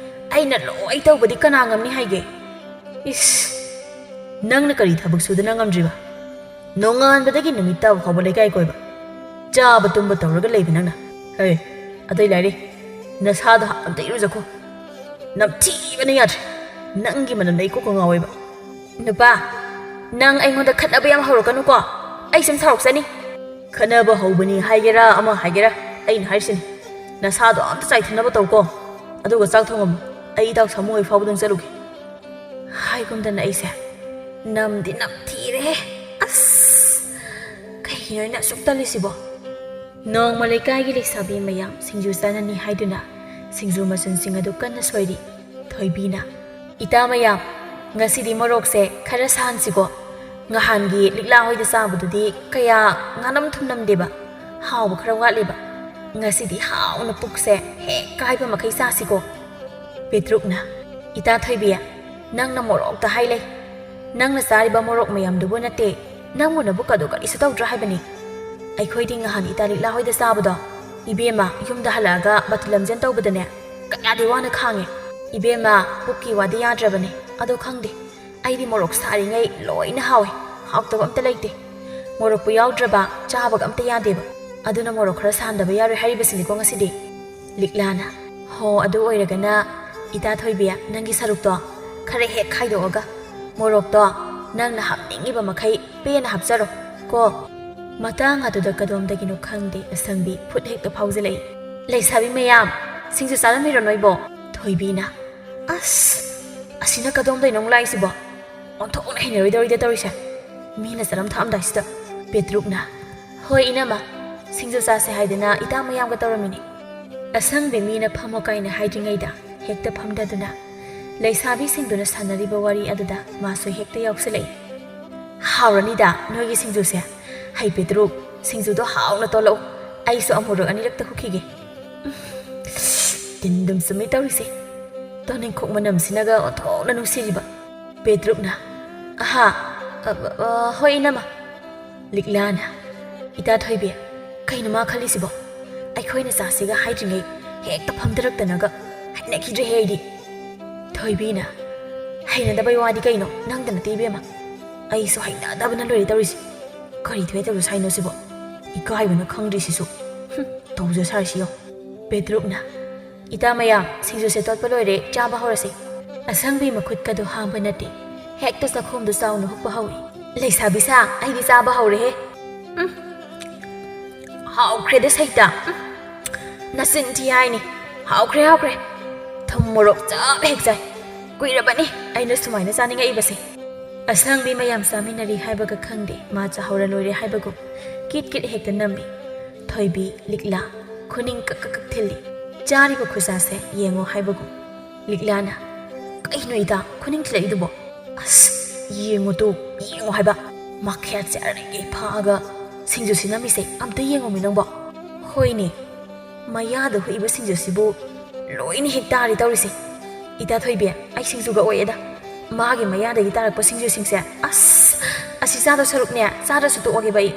ꯑꯩꯅ ꯂꯣꯏ ꯇꯧꯕꯗꯤ ꯀꯅꯥ ꯉꯝꯅꯤ ꯍꯥꯏꯒꯦ? ꯏꯁ, ꯅꯪꯅ ꯀꯔꯤ ꯊꯕꯛ ꯁꯨꯗꯅ ꯉꯝꯗ꯭ꯔꯤꯕ? ꯅꯣꯡꯉꯥꯟꯕꯗꯒꯤ ꯅꯨꯃꯤꯠ ꯇꯥꯕ ꯐꯥꯎꯕ ꯂꯩꯀꯥꯏ ꯀꯣꯏꯕ, ꯆꯥꯕ ꯇꯨꯝꯕ ꯇꯧꯔꯒ ꯂꯩꯕ ꯅꯪꯅ꯫ ꯍꯦ, ꯑꯇꯩ ꯂꯥꯏꯔꯤ, ꯅꯁꯥꯗꯣ ꯑꯝꯇ ꯏꯔꯨꯖꯈꯣ꯫ ꯅꯝꯊꯤꯕꯅ ꯌꯥꯗ꯭ꯔꯦ꯫ ꯅꯪꯒꯤ ꯃꯅꯝꯗ ꯑꯩ ꯀꯣꯛꯀ ꯉꯥꯎꯋꯦꯕ꯫ ꯅꯨꯄꯥ, ꯅꯪ ꯑꯩꯉꯣꯟꯗ ꯈꯠꯅꯕ ꯌꯥꯝ ꯍꯧꯔꯛꯀꯅꯨꯀꯣ꯫ ꯑꯩ ꯁꯨꯝ ꯁꯥꯎꯔꯛꯆꯅꯤ꯫ ꯈꯠꯅꯕ ꯍꯧꯕꯅꯤ ꯍꯥꯏꯒꯦꯔꯥ ꯑꯃ ꯍꯥꯏꯒꯦꯔꯥ, ꯑꯩꯅ ꯍꯥꯏꯔꯤꯁꯤꯅꯤ꯫ ꯅꯁꯥꯗꯣ ꯑꯝꯇ ꯆꯥꯏꯊꯅꯕ ꯇꯧꯀꯣ꯫ ꯑꯗꯨꯒ ꯆꯥꯛ ꯊꯣꯡꯉꯝꯃꯨ꯫ ꯑꯩ ꯏꯇꯥꯎ ꯁꯥꯃꯨ ꯍꯣꯏ ꯐꯥꯎꯕꯗꯪ ꯆꯠꯂꯨꯒꯦ꯫ ꯍꯥꯏꯒꯨꯝꯗꯅ ꯑꯩꯁꯦ ꯅꯝꯗꯤ ꯅꯝꯊꯤꯔꯦꯍꯦ꯫ ꯑꯁ, ꯀꯩꯒꯤꯅꯣ ꯑꯩꯅ ꯑꯁꯨꯛ ꯇꯜꯂꯤꯁꯤꯕꯣ? ꯅꯣꯡꯃ ꯂꯩꯀꯥꯏꯒꯤ ꯂꯩꯁꯥꯕꯤ ꯃꯌꯥꯝ ꯁꯤꯡꯖꯨ ꯆꯥꯅꯅꯤ ꯍꯥꯏꯗꯨꯅ ꯁꯤꯡꯖꯨ ꯃꯆꯜꯁꯤꯡ ꯑꯗꯨ ꯀꯟꯅ ꯁꯣꯏꯔꯤ꯫ ꯊꯣꯏꯕꯤꯅ, "ꯏꯇꯥ ꯃꯌꯥꯝ, ꯉꯁꯤꯗꯤ ꯃꯣꯔꯣꯛꯁꯦ ꯈꯔ ꯁꯥꯍꯟꯁꯤꯀꯣ꯫ ꯉꯍꯥꯟꯒꯤ ꯂꯤꯛꯂꯥ ꯍꯣꯏꯗ ꯆꯥꯕꯗꯨꯗꯤ ꯀꯌꯥ ꯉꯥꯅꯝ ꯊꯨꯝꯅꯝꯗꯦꯕ, ꯍꯥꯎꯕ ꯈꯔ ꯋꯥꯠꯂꯦꯕ꯫ ꯉꯁꯤꯗꯤ ꯍꯥꯎꯅ ꯄꯨꯛꯁꯦ ꯍꯦꯛ ꯀꯥꯏꯕ ꯃꯈꯩ ꯆꯥꯁꯤꯀꯣ꯫" ꯄꯦꯇ꯭ꯔꯨꯛꯅ, "ꯏꯇꯥ ꯊꯣꯏꯕꯤ, ꯅꯪꯅ ꯃꯣꯔꯣꯛꯇ ꯍꯥꯏ ꯂꯩ꯫ ꯅꯪꯅ ꯆꯥꯔꯤꯕ ꯃꯣꯔꯣꯛ ꯃꯌꯥꯝꯗꯨꯕꯨ ꯅꯠꯇꯦ, ꯅꯪꯕꯨ ꯅꯕꯨꯛ ꯑꯗꯨ ꯀꯔꯤꯁꯨ ꯇꯧꯗ꯭ꯔꯥ ꯍꯥꯏꯕꯅꯤ꯫ ꯑꯩꯈꯣꯏꯗꯤ ꯉꯍꯥꯟ ꯏꯇꯥ ꯂꯤꯛꯂꯥ ꯍꯣꯏꯗ ꯆꯥꯕꯗꯣ, ꯏꯕꯦꯝꯃ ꯌꯨꯝꯗ ꯍꯜꯂꯛꯑꯒ ꯕꯥꯇꯤꯜ ꯂꯝꯖꯦꯟ ꯇꯧꯕꯗꯅꯦ, ꯀꯌꯥꯗꯤ ꯋꯥꯅ ꯈꯥꯡꯉꯦ꯫ ꯏꯕꯦꯝꯃ, ꯄꯨꯛꯀꯤ ꯋꯥꯗꯤ ꯌꯥꯗ꯭ꯔꯕꯅꯦ꯫ ꯑꯗꯣ ꯈꯪꯗꯦ, ꯑꯩꯗꯤ ꯃꯣꯔꯣꯛ ꯁꯥꯔꯤꯉꯩ ꯂꯣꯏꯅ ꯍꯥꯎꯋꯦ, ꯍꯥꯎꯇꯕ ꯑꯝꯇ ꯂꯩꯇꯦ꯫ ꯃꯣꯔꯣꯛꯄꯨ ꯌꯥꯎꯗ꯭ꯔꯕ ꯆꯥꯕꯒ ꯑꯝꯇ ꯌꯥꯗꯦꯕ꯫ ꯑꯗꯨꯅ ꯃꯣꯔꯣꯛ ꯈꯔ ꯁꯥꯍꯟꯗꯕ ꯌꯥꯔꯣꯏ ꯍꯥꯏꯔꯤꯕꯁꯤꯅꯤꯀꯣ ꯉꯁꯤꯗꯤ꯫" ꯂꯤꯛꯂꯥꯅ, "ꯍꯣ, ꯑꯗꯨ ꯑꯣꯏꯔꯒꯅ ꯏꯇꯥ ꯊꯣꯏꯕꯤ, ꯅꯪꯒꯤ ꯁꯔꯨꯛꯇꯣ ꯈꯔ ꯍꯦꯛ ꯈꯥꯏꯗꯣꯛꯑꯒ ꯃꯣꯔꯣꯛꯇꯣ ꯅꯪꯅ ꯍꯥꯞꯅꯤꯡꯉꯤꯕ ꯃꯈꯩ ꯄꯦꯟꯅ ꯍꯥꯞꯆꯔꯣ ꯀꯣ꯫" ꯃꯇꯥꯡ ꯑꯗꯨꯗ ꯀꯗꯣꯝꯗꯒꯤꯅꯣ ꯈꯪꯗꯦ, ꯑꯁꯪꯕꯤ ꯐꯨꯠ ꯍꯦꯛꯇ ꯐꯥꯎꯖꯤꯜꯂꯛꯏ꯫ "ꯂꯩꯁꯥꯕꯤ ꯃꯌꯥꯝ, ꯁꯤꯡꯖꯨ ꯆꯥꯔꯝꯃꯤꯔꯣ ꯅꯣꯏꯕꯣ?" ꯊꯣꯏꯕꯤꯅ, "ꯑꯁ, ꯑꯁꯤꯅ ꯀꯗꯣꯝꯗꯩꯅꯣ ꯑꯃꯨꯛ ꯂꯥꯛꯏꯁꯤꯕꯣ? ꯑꯣꯟꯊꯣꯛꯅ ꯍꯩꯅꯔꯣꯏꯗꯧꯔꯤꯗ ꯇꯧꯔꯤꯁꯦ꯫ ꯃꯤꯅ ꯆꯥꯔꯝ ꯊꯛꯑꯝꯗꯥꯏꯁꯤꯗ꯫" ꯄꯦꯇ꯭ꯔꯨꯛꯅ, "ꯍꯣꯏ ꯏꯅꯝꯃ, ꯁꯤꯡꯖꯨ ꯆꯥꯁꯦ ꯍꯥꯏꯗꯅ ꯏꯇꯥ ꯃꯌꯥꯝꯒ ꯇꯧꯔꯝꯃꯤꯅꯤ꯫" ꯑꯁꯪꯕꯤ ꯃꯤꯅ ꯐꯝꯃꯣ ꯀꯥꯏꯅ ꯍꯥꯏꯗ꯭ꯔꯤꯉꯩꯗ ꯍꯦꯛꯇ ꯐꯝꯊꯗꯨꯅ ꯂꯩꯁꯥꯕꯤꯁꯤꯡꯗꯨꯅ ꯁꯥꯟꯅꯔꯤꯕ ꯋꯥꯔꯤ ꯑꯗꯨꯗ ꯃꯥꯁꯨ ꯍꯦꯛꯇ ꯌꯥꯎꯁꯤꯜꯂꯛꯏ꯫ "ꯍꯥꯎꯔꯅꯤꯗ ꯅꯣꯏꯒꯤ ꯁꯤꯡꯖꯨꯁꯦ꯫ ꯍꯩ ꯄꯦꯇ꯭ꯔꯨꯛ, ꯁꯤꯡꯖꯨꯗꯣ ꯍꯥꯎꯅ ꯇꯣꯜꯂꯛꯎ꯫ ꯑꯩꯁꯨ ꯑꯃꯨꯔꯛ ꯑꯅꯤꯔꯛꯇ ꯍꯨꯛꯈꯤꯒꯦ꯫" ꯇꯤꯟ ꯑꯗꯨꯝ ꯆꯨꯝꯃꯤ ꯇꯧꯔꯤꯁꯦ꯫ ꯇꯣꯅꯤꯡꯈꯣꯛ ꯃꯅꯝꯁꯤꯅꯒ ꯑꯣꯟꯊꯣꯛꯅ ꯅꯨꯡꯁꯤꯔꯤꯕ꯫ ꯄꯦꯇ꯭ꯔꯨꯛꯅ, "ꯑꯍꯥ, ꯑ, ꯑ, ꯍꯣꯏ ꯏꯅꯝꯃ꯫" ꯂꯤꯛꯂꯥꯅ, ꯏꯇꯥ ꯊꯣꯏꯕꯤ, ꯀꯩꯅꯣ ꯃꯥ ꯈꯜꯂꯤꯁꯤꯕꯣ? ꯑꯩꯈꯣꯏꯅ ꯆꯥꯁꯤꯒ ꯍꯥꯏꯗ꯭ꯔꯤꯉꯩ ꯍꯦꯛꯇ ꯐꯝꯊꯔꯛꯇꯅꯒ꯫ ꯍꯩꯅꯈꯤꯗ꯭ꯔꯦꯍꯦ ꯑꯩꯗꯤ꯫ ꯊꯣꯏꯕꯤꯅ, "ꯍꯩꯅꯗꯕꯩ ꯋꯥꯗꯤ ꯀꯩꯅꯣ, ꯅꯪꯗ ꯅꯠꯇꯦ ꯏꯕꯦꯝꯃ꯫ ꯑꯩꯁꯨ ꯍꯩꯅꯗꯕꯅ ꯂꯣꯏꯔꯦ ꯇꯧꯔꯤꯁꯦ꯫ ꯀꯔꯤ ꯊꯣꯛꯑꯦ ꯇꯧꯔꯁꯨ ꯍꯥꯏꯅꯣ ꯁꯤꯕꯣ? ꯏꯀꯥꯏꯕꯅ ꯈꯪꯗ꯭ꯔꯤꯁꯤꯁꯨ꯫ ꯍꯨꯝ, ꯇꯧꯖ ꯁꯥꯔꯤꯁꯤ ꯌꯦꯡꯉꯣ꯫" ꯄꯦꯇ꯭ꯔꯨꯛꯅ, "ꯏꯇꯥ ꯃꯌꯥꯝ, ꯁꯤꯡꯖꯨꯁꯦ ꯇꯣꯠꯄ ꯂꯣꯏꯔꯦ, ꯆꯥꯕ ꯍꯧꯔꯁꯦ꯫" ꯑꯁꯪꯕꯤ ꯃꯈꯨꯠꯀꯗꯣ ꯍꯥꯡꯕ ꯅꯠꯇꯦ, ꯍꯦꯛꯇ ꯆꯥꯛꯈꯣꯝꯗꯣ ꯆꯥꯎꯅ ꯍꯨꯛꯄ ꯍꯧꯏ꯫ "ꯂꯩꯁꯥꯕꯤ ꯁꯥ, ꯑꯩꯗꯤ ꯆꯥꯕ ꯍꯧꯔꯦꯍꯦ꯫ ꯎꯝ, ꯍꯥꯎꯈ꯭ꯔꯦꯗ ꯁꯩꯇ꯫ ꯎꯝ, ꯅꯆꯤꯟ ꯊꯤ ꯍꯥꯏꯅꯤ꯫ ꯍꯥꯎꯈ꯭ꯔꯦ, ꯍꯥꯎꯈ꯭ꯔꯦ꯫ ꯊꯨꯝ ꯃꯣꯔꯣꯛ ꯆꯞ ꯍꯦꯛ ꯆꯥꯏ꯫ ꯀꯨꯏꯔꯕꯅꯤ ꯑꯩꯅ ꯁꯨꯃꯥꯏꯅ ꯆꯥꯅꯤꯡꯉꯛꯏꯕꯁꯦ꯫" ꯑꯁꯪꯕꯤ ꯃꯌꯥꯝ ꯆꯥꯃꯤꯟꯅꯔꯤ ꯍꯥꯏꯕꯒ ꯈꯪꯗꯦ, ꯃꯥ ꯆꯥꯍꯧꯔ ꯂꯣꯏꯔꯦ ꯍꯥꯏꯕꯒꯨꯝ ꯀꯤꯠ ꯀꯤꯠ ꯍꯦꯛꯇ ꯅꯝꯃꯤ꯫ ꯊꯣꯏꯕꯤ, ꯂꯤꯛꯂꯥ, ꯈꯨꯅꯤꯡ ꯀꯛ ꯀꯛ ꯀꯛ ꯊꯤꯜꯂꯤ꯫ ꯆꯥꯔꯤꯕ ꯈꯨꯆꯥꯁꯦ ꯌꯦꯡꯉꯣ ꯍꯥꯏꯕꯒꯨꯝ꯫ ꯂꯤꯛꯂꯥꯅ, "ꯀꯩꯅꯣ ꯏꯇꯥ, ꯈꯨꯅꯤꯡ ꯊꯤꯜꯂꯛꯏꯗꯨꯕꯣ? ꯑꯁ, ꯌꯦꯡꯉꯨ ꯇꯨ, ꯌꯦꯡꯉꯨ ꯍꯥꯏꯕ꯫ ꯃꯈꯦꯠꯁꯦ ꯑꯔꯩꯒꯩ ꯐꯥꯛꯑꯒ ꯁꯤꯡꯖꯨꯁꯤ ꯅꯝꯃꯤꯁꯦ ꯑꯝꯇ ꯌꯦꯡꯉꯣꯃꯤ ꯅꯪꯕꯣ꯫ ꯍꯣꯏꯅꯦ, ꯃꯌꯥꯗ ꯍꯨꯛꯏꯕ ꯁꯤꯡꯖꯨꯁꯤꯕꯨ ꯂꯣꯏꯅ ꯍꯦꯛ ꯇꯥꯔꯦ ꯇꯧꯔꯤꯁꯦ꯫ ꯏꯇꯥ ꯊꯣꯏꯕꯤ, ꯑꯩ ꯁꯤꯡꯖꯨꯒ ꯑꯣꯛꯑꯦꯗ꯫ ꯃꯥꯒꯤ ꯃꯌꯥꯗꯒꯤ ꯇꯥꯔꯛꯄ ꯁꯤꯡꯖꯨꯁꯤꯡꯁꯦ, ꯑꯁ, ꯑꯁꯤ ꯆꯥꯗꯧ ꯁꯔꯨꯛꯅꯦ, ꯆꯥꯗ꯭ꯔꯁꯨ ꯇꯣꯛꯑꯒꯦꯕ ꯑꯩ꯫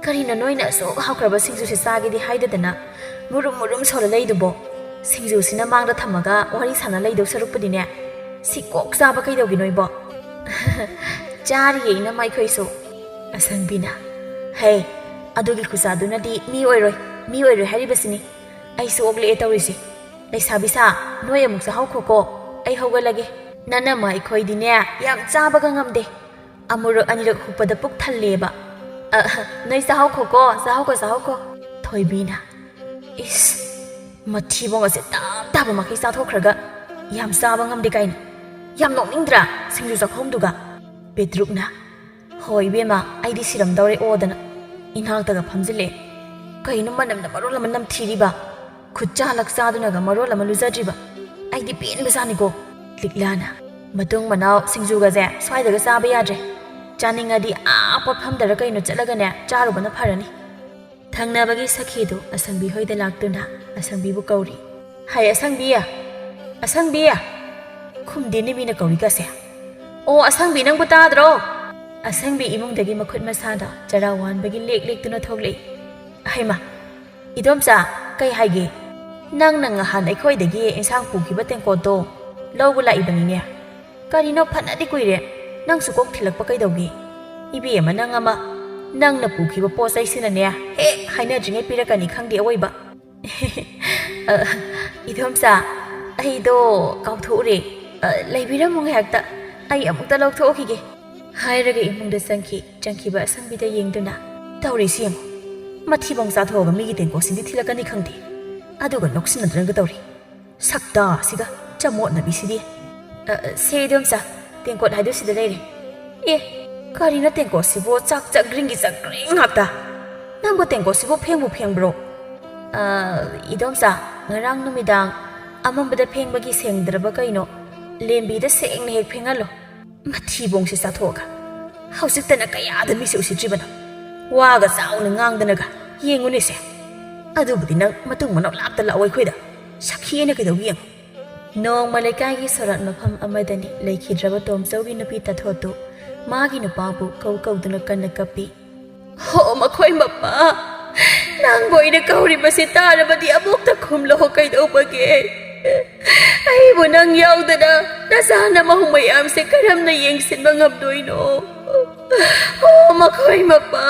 ꯀꯔꯤꯅꯣ ꯅꯣꯏꯅ ꯑꯁꯨꯛ ꯍꯥꯎꯈ꯭ꯔꯕ ꯁꯤꯡꯖꯨꯁꯦ ꯆꯥꯒꯦꯗꯤ ꯍꯥꯏꯗꯗꯅ ꯃꯨꯔꯨꯝ ꯃꯨꯔꯨꯝ ꯁꯣꯜꯂ ꯂꯩꯗꯨꯕꯣ? ꯁꯤꯡꯖꯨꯁꯤꯅ ꯃꯥꯡꯗ ꯊꯝꯃꯒ ꯋꯥꯔꯤ ꯁꯥꯟꯅ ꯂꯩꯗꯧ ꯁꯔꯨꯛꯄꯨꯗꯤꯅꯦ, ꯁꯤ ꯀꯣꯛ ꯆꯥꯕ ꯀꯩꯗꯧꯒꯦ ꯅꯣꯏꯕꯣ?" "ꯆꯥꯔꯤꯌꯦ ꯏꯅꯝꯃ ꯑꯩꯈꯣꯏꯁꯨ꯫" ꯑꯁꯪꯕꯤꯅ, "ꯍꯩ, ꯑꯗꯨꯒꯤ ꯈꯨꯆꯥꯗꯨꯅꯗꯤ ꯃꯤ ꯑꯣꯏꯔꯣꯏ, ꯃꯤ ꯑꯣꯏꯔꯣꯏ ꯍꯥꯏꯔꯤꯕꯁꯤꯅꯤ꯫ ꯑꯩꯁꯨ ꯑꯣꯛꯂꯛꯑꯦ ꯇꯧꯔꯤꯁꯦ꯫ ꯂꯩꯁꯥꯕꯤ ꯁꯥ, ꯅꯣꯏ ꯑꯃꯨꯛ ꯆꯥꯍꯧꯈꯣꯀꯣ, ꯑꯩ ꯍꯧꯒꯠꯂꯒꯦ꯫ ꯅꯅꯝꯃ ꯑꯩꯈꯣꯏꯗꯤꯅꯦ, ꯌꯥꯝ ꯆꯥꯕꯒ ꯉꯝꯗꯦ꯫ ꯑꯃꯨꯔꯛ ꯑꯅꯤꯔꯛ ꯍꯨꯛꯄꯗ ꯄꯨꯛ ꯊꯜꯂꯦꯕ꯫ ꯑ, ꯅꯣꯏ ꯆꯥꯍꯧꯈꯣꯀꯣ, ꯆꯥꯍꯧꯈꯣ, ꯆꯥꯍꯧꯈꯣ꯫" ꯊꯣꯏꯕꯤꯅ, "ꯏꯁ, ꯃꯊꯤꯕꯣꯡ ꯑꯁꯦ ꯇꯥꯞ ꯇꯥꯕ ꯃꯈꯩ ꯆꯥꯊꯣꯛꯈ꯭ꯔꯒ ꯌꯥꯝ ꯆꯥꯕ ꯉꯝꯗꯦ ꯀꯥꯏꯅ꯫ ꯌꯥꯝ ꯅꯣꯛꯅꯤꯡꯗ꯭ꯔꯥ ꯁꯤꯡꯖꯨ ꯆꯥꯛꯈꯣꯝꯗꯨꯒ?" ꯄꯦꯇ꯭ꯔꯨꯛꯅ, "ꯍꯣꯏ ꯏꯕꯦꯝꯃ, ꯑꯩꯗꯤ ꯁꯤꯔꯝꯗꯧꯔꯦ ꯑꯣꯗꯅ ꯏꯅꯥꯛꯇꯒ ꯐꯝꯖꯤꯜꯂꯛꯑꯦ꯫ ꯀꯩꯅꯣ ꯃꯅꯝꯅ ꯃꯔꯣꯜ ꯑꯃ ꯅꯝꯊꯤꯔꯤꯕ, ꯈꯨꯠꯆꯥ ꯂꯛꯆꯥꯗꯨꯅꯒ ꯃꯔꯣꯜ ꯑꯃ ꯂꯨꯖꯗ꯭ꯔꯤꯕ꯫ ꯑꯩꯗꯤ ꯄꯦꯟꯕꯖꯥꯠꯅꯤꯀꯣ꯫" ꯂꯤꯛꯂꯥꯅ, "ꯃꯇꯨꯡ ꯃꯅꯥꯎ ꯁꯤꯡꯖꯨꯒꯁꯦ ꯁ꯭ꯋꯥꯏꯗꯒ ꯆꯥꯕ ꯌꯥꯗ꯭ꯔꯦ꯫ ꯆꯥꯅꯤꯡꯉꯗꯤ ꯑꯥ ꯄꯣꯠꯐꯝꯗꯔ ꯀꯩꯅꯣ ꯆꯠꯂꯒꯅꯦ ꯆꯥꯔꯨꯕꯅ ꯐꯔꯅꯤ꯫" ꯊꯪꯅꯕꯒꯤ ꯁꯈꯤꯗꯨ ꯑꯁꯪꯕꯤ ꯍꯣꯏꯗ ꯂꯥꯛꯇꯨꯅ ꯑꯁꯪꯕꯤꯕꯨ ꯀꯧꯔꯤ꯫ "ꯍꯥꯏ ꯑꯁꯪꯕꯤ! ꯑꯁꯪꯕꯤ!" ꯈꯨꯝꯗꯦꯅꯦ ꯃꯤꯅ ꯀꯧꯔꯤꯒꯁꯦ꯫ "ꯑꯣ ꯑꯁꯪꯕꯤ, ꯅꯪꯕꯨ ꯇꯥꯗ꯭ꯔꯣ?" ꯑꯁꯪꯕꯤ ꯏꯃꯨꯡꯗꯒꯤ ꯃꯈꯨꯠ ꯃꯁꯥꯗ ꯆꯔꯥ ꯋꯥꯟꯕꯒꯤ ꯂꯦꯛ ꯂꯦꯛꯇꯨꯅ ꯊꯣꯛꯂꯛꯏ꯫ "ꯍꯩꯃꯥ, ꯏꯗꯣꯝꯆꯥ, ꯀꯩ ꯍꯥꯏꯒꯦ? ꯅꯪꯅ ꯉꯍꯥꯟ ꯑꯩꯈꯣꯏꯗꯒꯤ ꯏꯟꯁꯥꯡ ꯄꯨꯈꯤꯕ ꯇꯦꯡꯀꯣꯠꯇꯣ ꯂꯧꯕ ꯂꯥꯛꯏꯕꯅꯤꯅꯦ꯫ ꯀꯔꯤꯅꯣ, ꯐꯅꯗꯤ ꯀꯨꯏꯔꯦ ꯅꯪꯁꯨ ꯀꯣꯛ ꯊꯤꯜꯂꯛꯄ ꯀꯩꯗꯧꯒꯦ? ꯏꯕꯦꯝꯃ, ꯅꯪ ꯑꯃ, ꯅꯪꯅ ꯄꯨꯈꯤꯕ ꯄꯣꯠ ꯆꯩꯁꯤꯅꯅꯦ ꯍꯦꯛ ꯍꯥꯏꯅꯗ꯭ꯔꯤꯉꯩ ꯄꯤꯔꯛꯀꯅꯤ ꯈꯪꯗꯦ ꯑꯋꯣꯏꯕ꯫" "ꯑ, ꯏꯗꯣꯝꯆꯥ, ꯑꯩꯗꯣ ꯀꯥꯎꯊꯣꯛꯎꯔꯦ꯫ ꯑ, ꯂꯩꯕꯤꯔꯝꯃꯣ ꯉꯥꯏꯍꯥꯛꯇ, ꯑꯩ ꯑꯃꯨꯛꯇ ꯂꯧꯊꯣꯛꯈꯤꯒꯦ꯫" ꯍꯥꯏꯔꯒ ꯏꯃꯨꯡꯗ ꯆꯪꯈꯤ꯫ ꯆꯪꯈꯤꯕ ꯑꯁꯪꯕꯤꯗ ꯌꯦꯡꯗꯨꯅ, "ꯇꯧꯔꯤꯁꯤ ꯌꯦꯡꯉꯨ, ꯃꯊꯤꯕꯣꯡ ꯆꯥꯊꯣꯛꯑꯒ ꯃꯤꯒꯤ ꯇꯦꯡꯀꯣꯠꯁꯤꯗꯤ ꯊꯤꯜꯂꯛꯀꯅꯤ ꯈꯪꯗꯦ, ꯑꯗꯨꯒ ꯅꯣꯛꯁꯤꯟꯅꯗꯅꯒ ꯇꯧꯔꯤ꯫ ꯁꯛꯇꯥꯁꯤꯒ ꯆꯃꯣꯠꯅꯕꯤꯁꯤꯗꯤ꯫" "ꯑ, ꯑ, ꯁꯦ ꯏꯗꯣꯝꯆꯥ, ꯇꯦꯡꯀꯣꯠ ꯍꯥꯏꯗꯣ ꯁꯤꯗ ꯂꯩꯔꯦ꯫" "ꯑꯦ, ꯀꯔꯤꯅꯣ ꯇꯦꯡꯀꯣꯠꯁꯤꯕꯨ ꯆꯥꯛ ꯆꯥꯛꯒ꯭ꯔꯤꯡꯒꯤ ꯆꯥꯛꯒ꯭ꯔꯤꯡ ꯉꯥꯛꯇ? ꯅꯪꯕꯨ ꯇꯦꯡꯀꯣꯠꯁꯤꯕꯨ ꯐꯦꯡꯕꯨ ꯐꯦꯡꯕ꯭ꯔꯣ?" "ꯑ, ꯏꯗꯣꯝꯆꯥ, ꯉꯔꯥꯡ ꯅꯨꯃꯤꯗꯥꯡ ꯑꯃꯝꯕꯗ ꯐꯦꯡꯕꯒꯤ ꯁꯦꯡꯗ꯭ꯔꯕ ꯀꯩꯅꯣ, ꯂꯦꯝꯕꯤꯗ ꯁꯦꯡꯅ ꯍꯦꯛ ꯐꯦꯡꯍꯜꯂꯣ꯫" ꯃꯊꯤꯕꯣꯡꯁꯦ ꯆꯥꯊꯣꯛꯑꯒ ꯍꯧꯖꯤꯛꯇꯅ ꯀꯌꯥꯗ ꯃꯤꯁꯦ ꯎꯁꯤꯠꯇ꯭ꯔꯤꯕꯅꯣ? ꯋꯥꯒ ꯆꯥꯎꯅ ꯉꯥꯡꯗꯅꯒ꯫ ꯌꯦꯡꯉꯨꯅꯦꯁꯦ, ꯑꯗꯨꯕꯨꯗꯤ ꯅꯪ ꯃꯇꯨꯡ ꯃꯅꯥꯎ ꯂꯥꯞꯇ ꯂꯥꯛꯑꯣ ꯑꯩꯈꯣꯏꯗ꯫ ꯁꯈꯤ ꯑꯩꯅ ꯀꯩꯗꯧꯒꯦ ꯌꯦꯡꯉꯨ꯫ ꯅꯣꯡꯃ ꯂꯩꯀꯥꯏꯒꯤ ꯁꯣꯔꯥꯠ ꯃꯐꯝ ꯑꯃꯗꯅꯤ ꯂꯩꯈꯤꯗ꯭ꯔꯕ ꯇꯣꯝꯆꯧꯒꯤ ꯅꯨꯄꯤ ꯇꯥꯊꯣꯠꯇꯨ ꯃꯥꯒꯤ ꯅꯨꯄꯥꯕꯨ ꯀꯧ ꯀꯧꯗꯨꯅ ꯀꯟꯅ ꯀꯞꯄꯤ꯫ "ꯍꯣ ꯃꯈꯣꯏ ꯃꯄꯥ, ꯅꯪꯕꯨ ꯑꯩꯅ ꯀꯧꯔꯤꯕꯁꯤ ꯇꯥꯔꯕꯗꯤ ꯑꯃꯨꯛꯇ ꯈꯨꯝꯂꯣ ꯀꯩꯗꯧꯕꯒꯦ? ꯑꯩꯕꯨ ꯅꯪ ꯌꯥꯎꯗꯅ ꯅꯆꯥ ꯅꯃꯧ ꯃꯌꯥꯝꯁꯦ ꯀꯔꯝꯅ ꯌꯦꯡꯁꯤꯟꯕ ꯉꯝꯗꯣꯏꯅꯣ? ꯍꯣ ꯃꯈꯣꯏ ꯃꯄꯥ,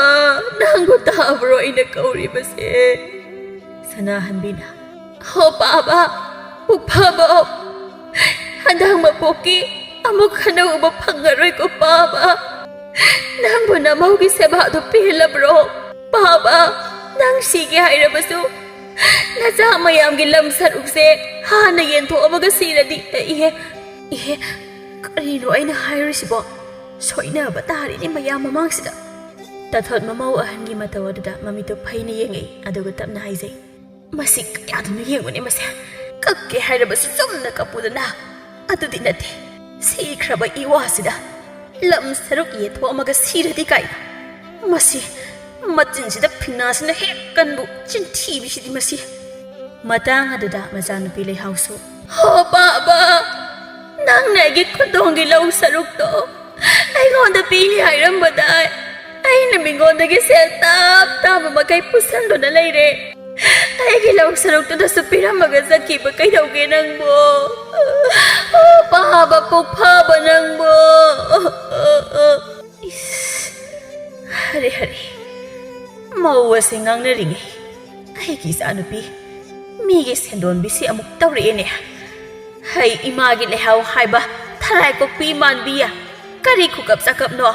ꯅꯪꯕꯨ ꯇꯥꯕ꯭ꯔꯣ ꯑꯩꯅ ꯀꯧꯔꯤꯕꯁꯦ?" ꯁꯅꯥꯍꯟꯕꯤꯅ, "ꯍꯣ ꯄꯥꯕ, ꯄꯨꯛꯐꯕ, ꯍꯟꯗꯛ ꯃꯄꯣꯛꯀꯤ ꯑꯃꯨꯛ ꯍꯟꯅ ꯎꯕ ꯐꯪꯉꯔꯣꯏꯀꯣ ꯄꯥꯕ꯫ ꯅꯪꯕꯨ ꯅꯃꯧꯒꯤ ꯁꯦꯕꯥꯗꯨ ꯄꯦꯜꯂꯕ꯭ꯔꯣ? ꯄꯥꯕ, ꯅꯪ ꯁꯤꯒꯦ ꯍꯥꯏꯔꯕꯁꯨ ꯅꯆꯥ ꯃꯌꯥꯝꯒꯤ ꯂꯝ ꯁꯔꯨꯛꯁꯦ ꯍꯥꯟꯅ ꯌꯦꯟꯊꯣꯛꯑꯝꯃꯒ ꯁꯤꯔꯗꯤ꯫" "ꯏꯍꯦ, ꯏꯍꯦ, ꯀꯔꯤꯅꯣ ꯑꯩꯅ ꯍꯥꯏꯔꯤꯁꯤꯕꯣ? ꯁꯣꯏꯅꯕ ꯇꯥꯔꯤꯅꯤ ꯃꯌꯥꯝ ꯃꯃꯥꯡꯁꯤꯗ꯫" ꯇꯥꯊꯣꯠ ꯃꯃꯧ ꯑꯍꯟꯒꯤ ꯃꯇꯧ ꯑꯗꯨꯗ ꯃꯃꯤꯠꯇꯨ ꯐꯩꯅ ꯌꯦꯡꯉꯛꯏ, ꯑꯗꯨꯒ ꯇꯞꯅ ꯍꯥꯏꯖꯩ, "ꯃꯁꯤ ꯀꯌꯥꯗꯅꯣ ꯌꯦꯡꯉꯨꯅꯦ ꯃꯁꯦ꯫ ꯀꯞꯀꯦ ꯍꯥꯏꯔꯕꯁꯨ ꯆꯨꯝꯅ ꯀꯞꯄꯨꯗꯅ꯫ ꯑꯗꯨꯗꯤ ꯅꯠꯇꯦ, ꯁꯤꯈ꯭ꯔꯕ ꯏꯋꯥꯁꯤꯗ ꯂꯝ ꯁꯔꯨꯛ ꯌꯦꯟꯊꯣꯛꯑꯝꯃꯒ ꯁꯤꯔꯗꯤ ꯀꯥꯏꯅ꯫ ꯃꯁꯤ ꯃꯆꯤꯟꯁꯤꯗ ꯐꯤꯅꯥꯁꯤꯅ ꯍꯦꯛ ꯀꯟꯕꯨ ꯆꯤꯟꯊꯤꯕꯤꯁꯤꯗꯤ ꯃꯁꯤ꯫" ꯃꯇꯥꯡ ꯑꯗꯨꯗ ꯃꯆꯥꯅꯨꯄꯤ ꯂꯩꯍꯥꯎꯁꯨ, "ꯍꯣ ꯄꯥꯕ, ꯅꯪꯅ ꯑꯩꯒꯤ ꯈꯨꯟꯗꯣꯡꯒꯤ ꯂꯧ ꯁꯔꯨꯛꯇꯣ ꯑꯩꯉꯣꯟꯗ ꯄꯤꯅꯤ ꯍꯥꯏꯔꯝꯕꯗ ꯑꯩꯅ ꯃꯤꯉꯣꯟꯗꯒꯤ ꯁꯦꯜ ꯇꯥꯞ ꯇꯥꯕ ꯃꯈꯩ ꯄꯨꯁꯟꯗꯨꯅ ꯂꯩꯔꯦ꯫ ꯑꯩꯒꯤ ꯂꯧ ꯁꯔꯨꯛꯇꯨꯗꯁꯨ ꯄꯤꯔꯝꯃꯒ ꯆꯠꯈꯤꯕ ꯀꯩꯗꯧꯒꯦ ꯅꯪꯕꯣ? ꯄꯥꯕ ꯄꯨꯛ ꯐꯕ ꯅꯪꯕꯣ? ꯏꯁ, ꯍꯔꯦ ꯍꯔꯦ, ꯃꯧ ꯑꯁꯤ ꯉꯥꯡꯅꯔꯤꯉꯩ ꯑꯩꯒꯤ ꯏꯆꯥꯅꯨꯄꯤ ꯃꯤꯒꯤ ꯁꯦꯟꯗꯣꯟꯕꯤꯁꯤ ꯑꯃꯨꯛ ꯇꯧꯔꯛꯑꯦꯅꯦ꯫ ꯍꯩ ꯏꯃꯥꯒꯤ ꯂꯩꯍꯥꯎ ꯍꯥꯏꯕ ꯊꯔꯥꯏ ꯀꯣꯛꯄꯤ ꯃꯥꯟꯕꯤꯌꯦ꯫ ꯀꯔꯤ ꯈꯨꯀꯞ ꯆꯀꯞꯅꯣ?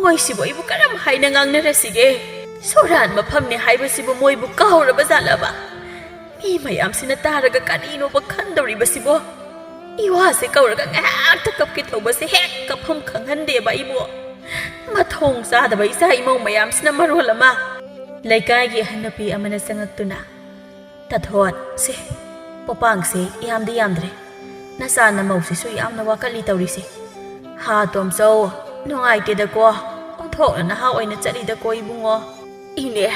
ꯃꯣꯏꯁꯤꯕꯨ ꯑꯩꯕꯨ ꯀꯔꯝ ꯍꯥꯏꯅ ꯉꯥꯡꯅꯔꯁꯤꯒꯦ? ꯁꯣꯔꯥꯟ ꯃꯐꯝꯅꯤ ꯍꯥꯏꯕꯁꯤꯕꯨ ꯃꯣꯏꯕꯨ ꯀꯥꯎꯔꯕ ꯖꯥꯠꯂꯕ? ꯃꯤ ꯃꯌꯥꯝꯁꯤꯅ ꯇꯥꯔꯒ ꯀꯔꯤꯅꯣꯕ ꯈꯟꯗꯧꯔꯤꯕꯁꯤꯕꯣ? ꯏꯋꯥꯁꯦ ꯀꯧꯔꯒ ꯉꯥꯏꯍꯥꯛꯇ ꯀꯞꯀꯦ ꯇꯧꯕꯁꯦ ꯍꯦꯛ ꯀꯞꯐꯝ ꯈꯪꯍꯟꯗꯦꯕ ꯑꯩꯕꯨ꯫ ꯃꯊꯣꯡ ꯆꯥꯗꯕ ꯏꯆꯥ ꯏꯃꯧ ꯃꯌꯥꯝꯁꯤꯅ ꯃꯔꯣꯜ ꯑꯃ꯫ ꯂꯩꯀꯥꯏꯒꯤ ꯑꯍꯟ ꯅꯨꯄꯤ ꯑꯃꯅ ꯆꯪꯉꯛꯇꯨꯅ, "ꯇꯥꯊꯣꯠ, ꯁꯦ, ꯄꯣꯄꯥꯡꯁꯦ ꯌꯥꯝꯗꯤ ꯌꯥꯝꯗ꯭ꯔꯦ꯫ ꯅꯆꯥ ꯅꯃꯧꯁꯤꯁꯨ ꯌꯥꯝꯅ ꯋꯥꯀꯠꯂꯤ ꯇꯧꯔꯤꯁꯦ꯫ ꯍꯥ ꯇꯣꯝꯆꯧ, ꯅꯨꯡꯉꯥꯏꯇꯦꯗꯀꯣ, ꯑꯣꯟꯊꯣꯛꯅ ꯅꯍꯥ ꯑꯣꯏꯅ ꯆꯠꯂꯤꯗꯀꯣ ꯏꯕꯨꯡꯉꯣ꯫" "ꯏꯅꯦ,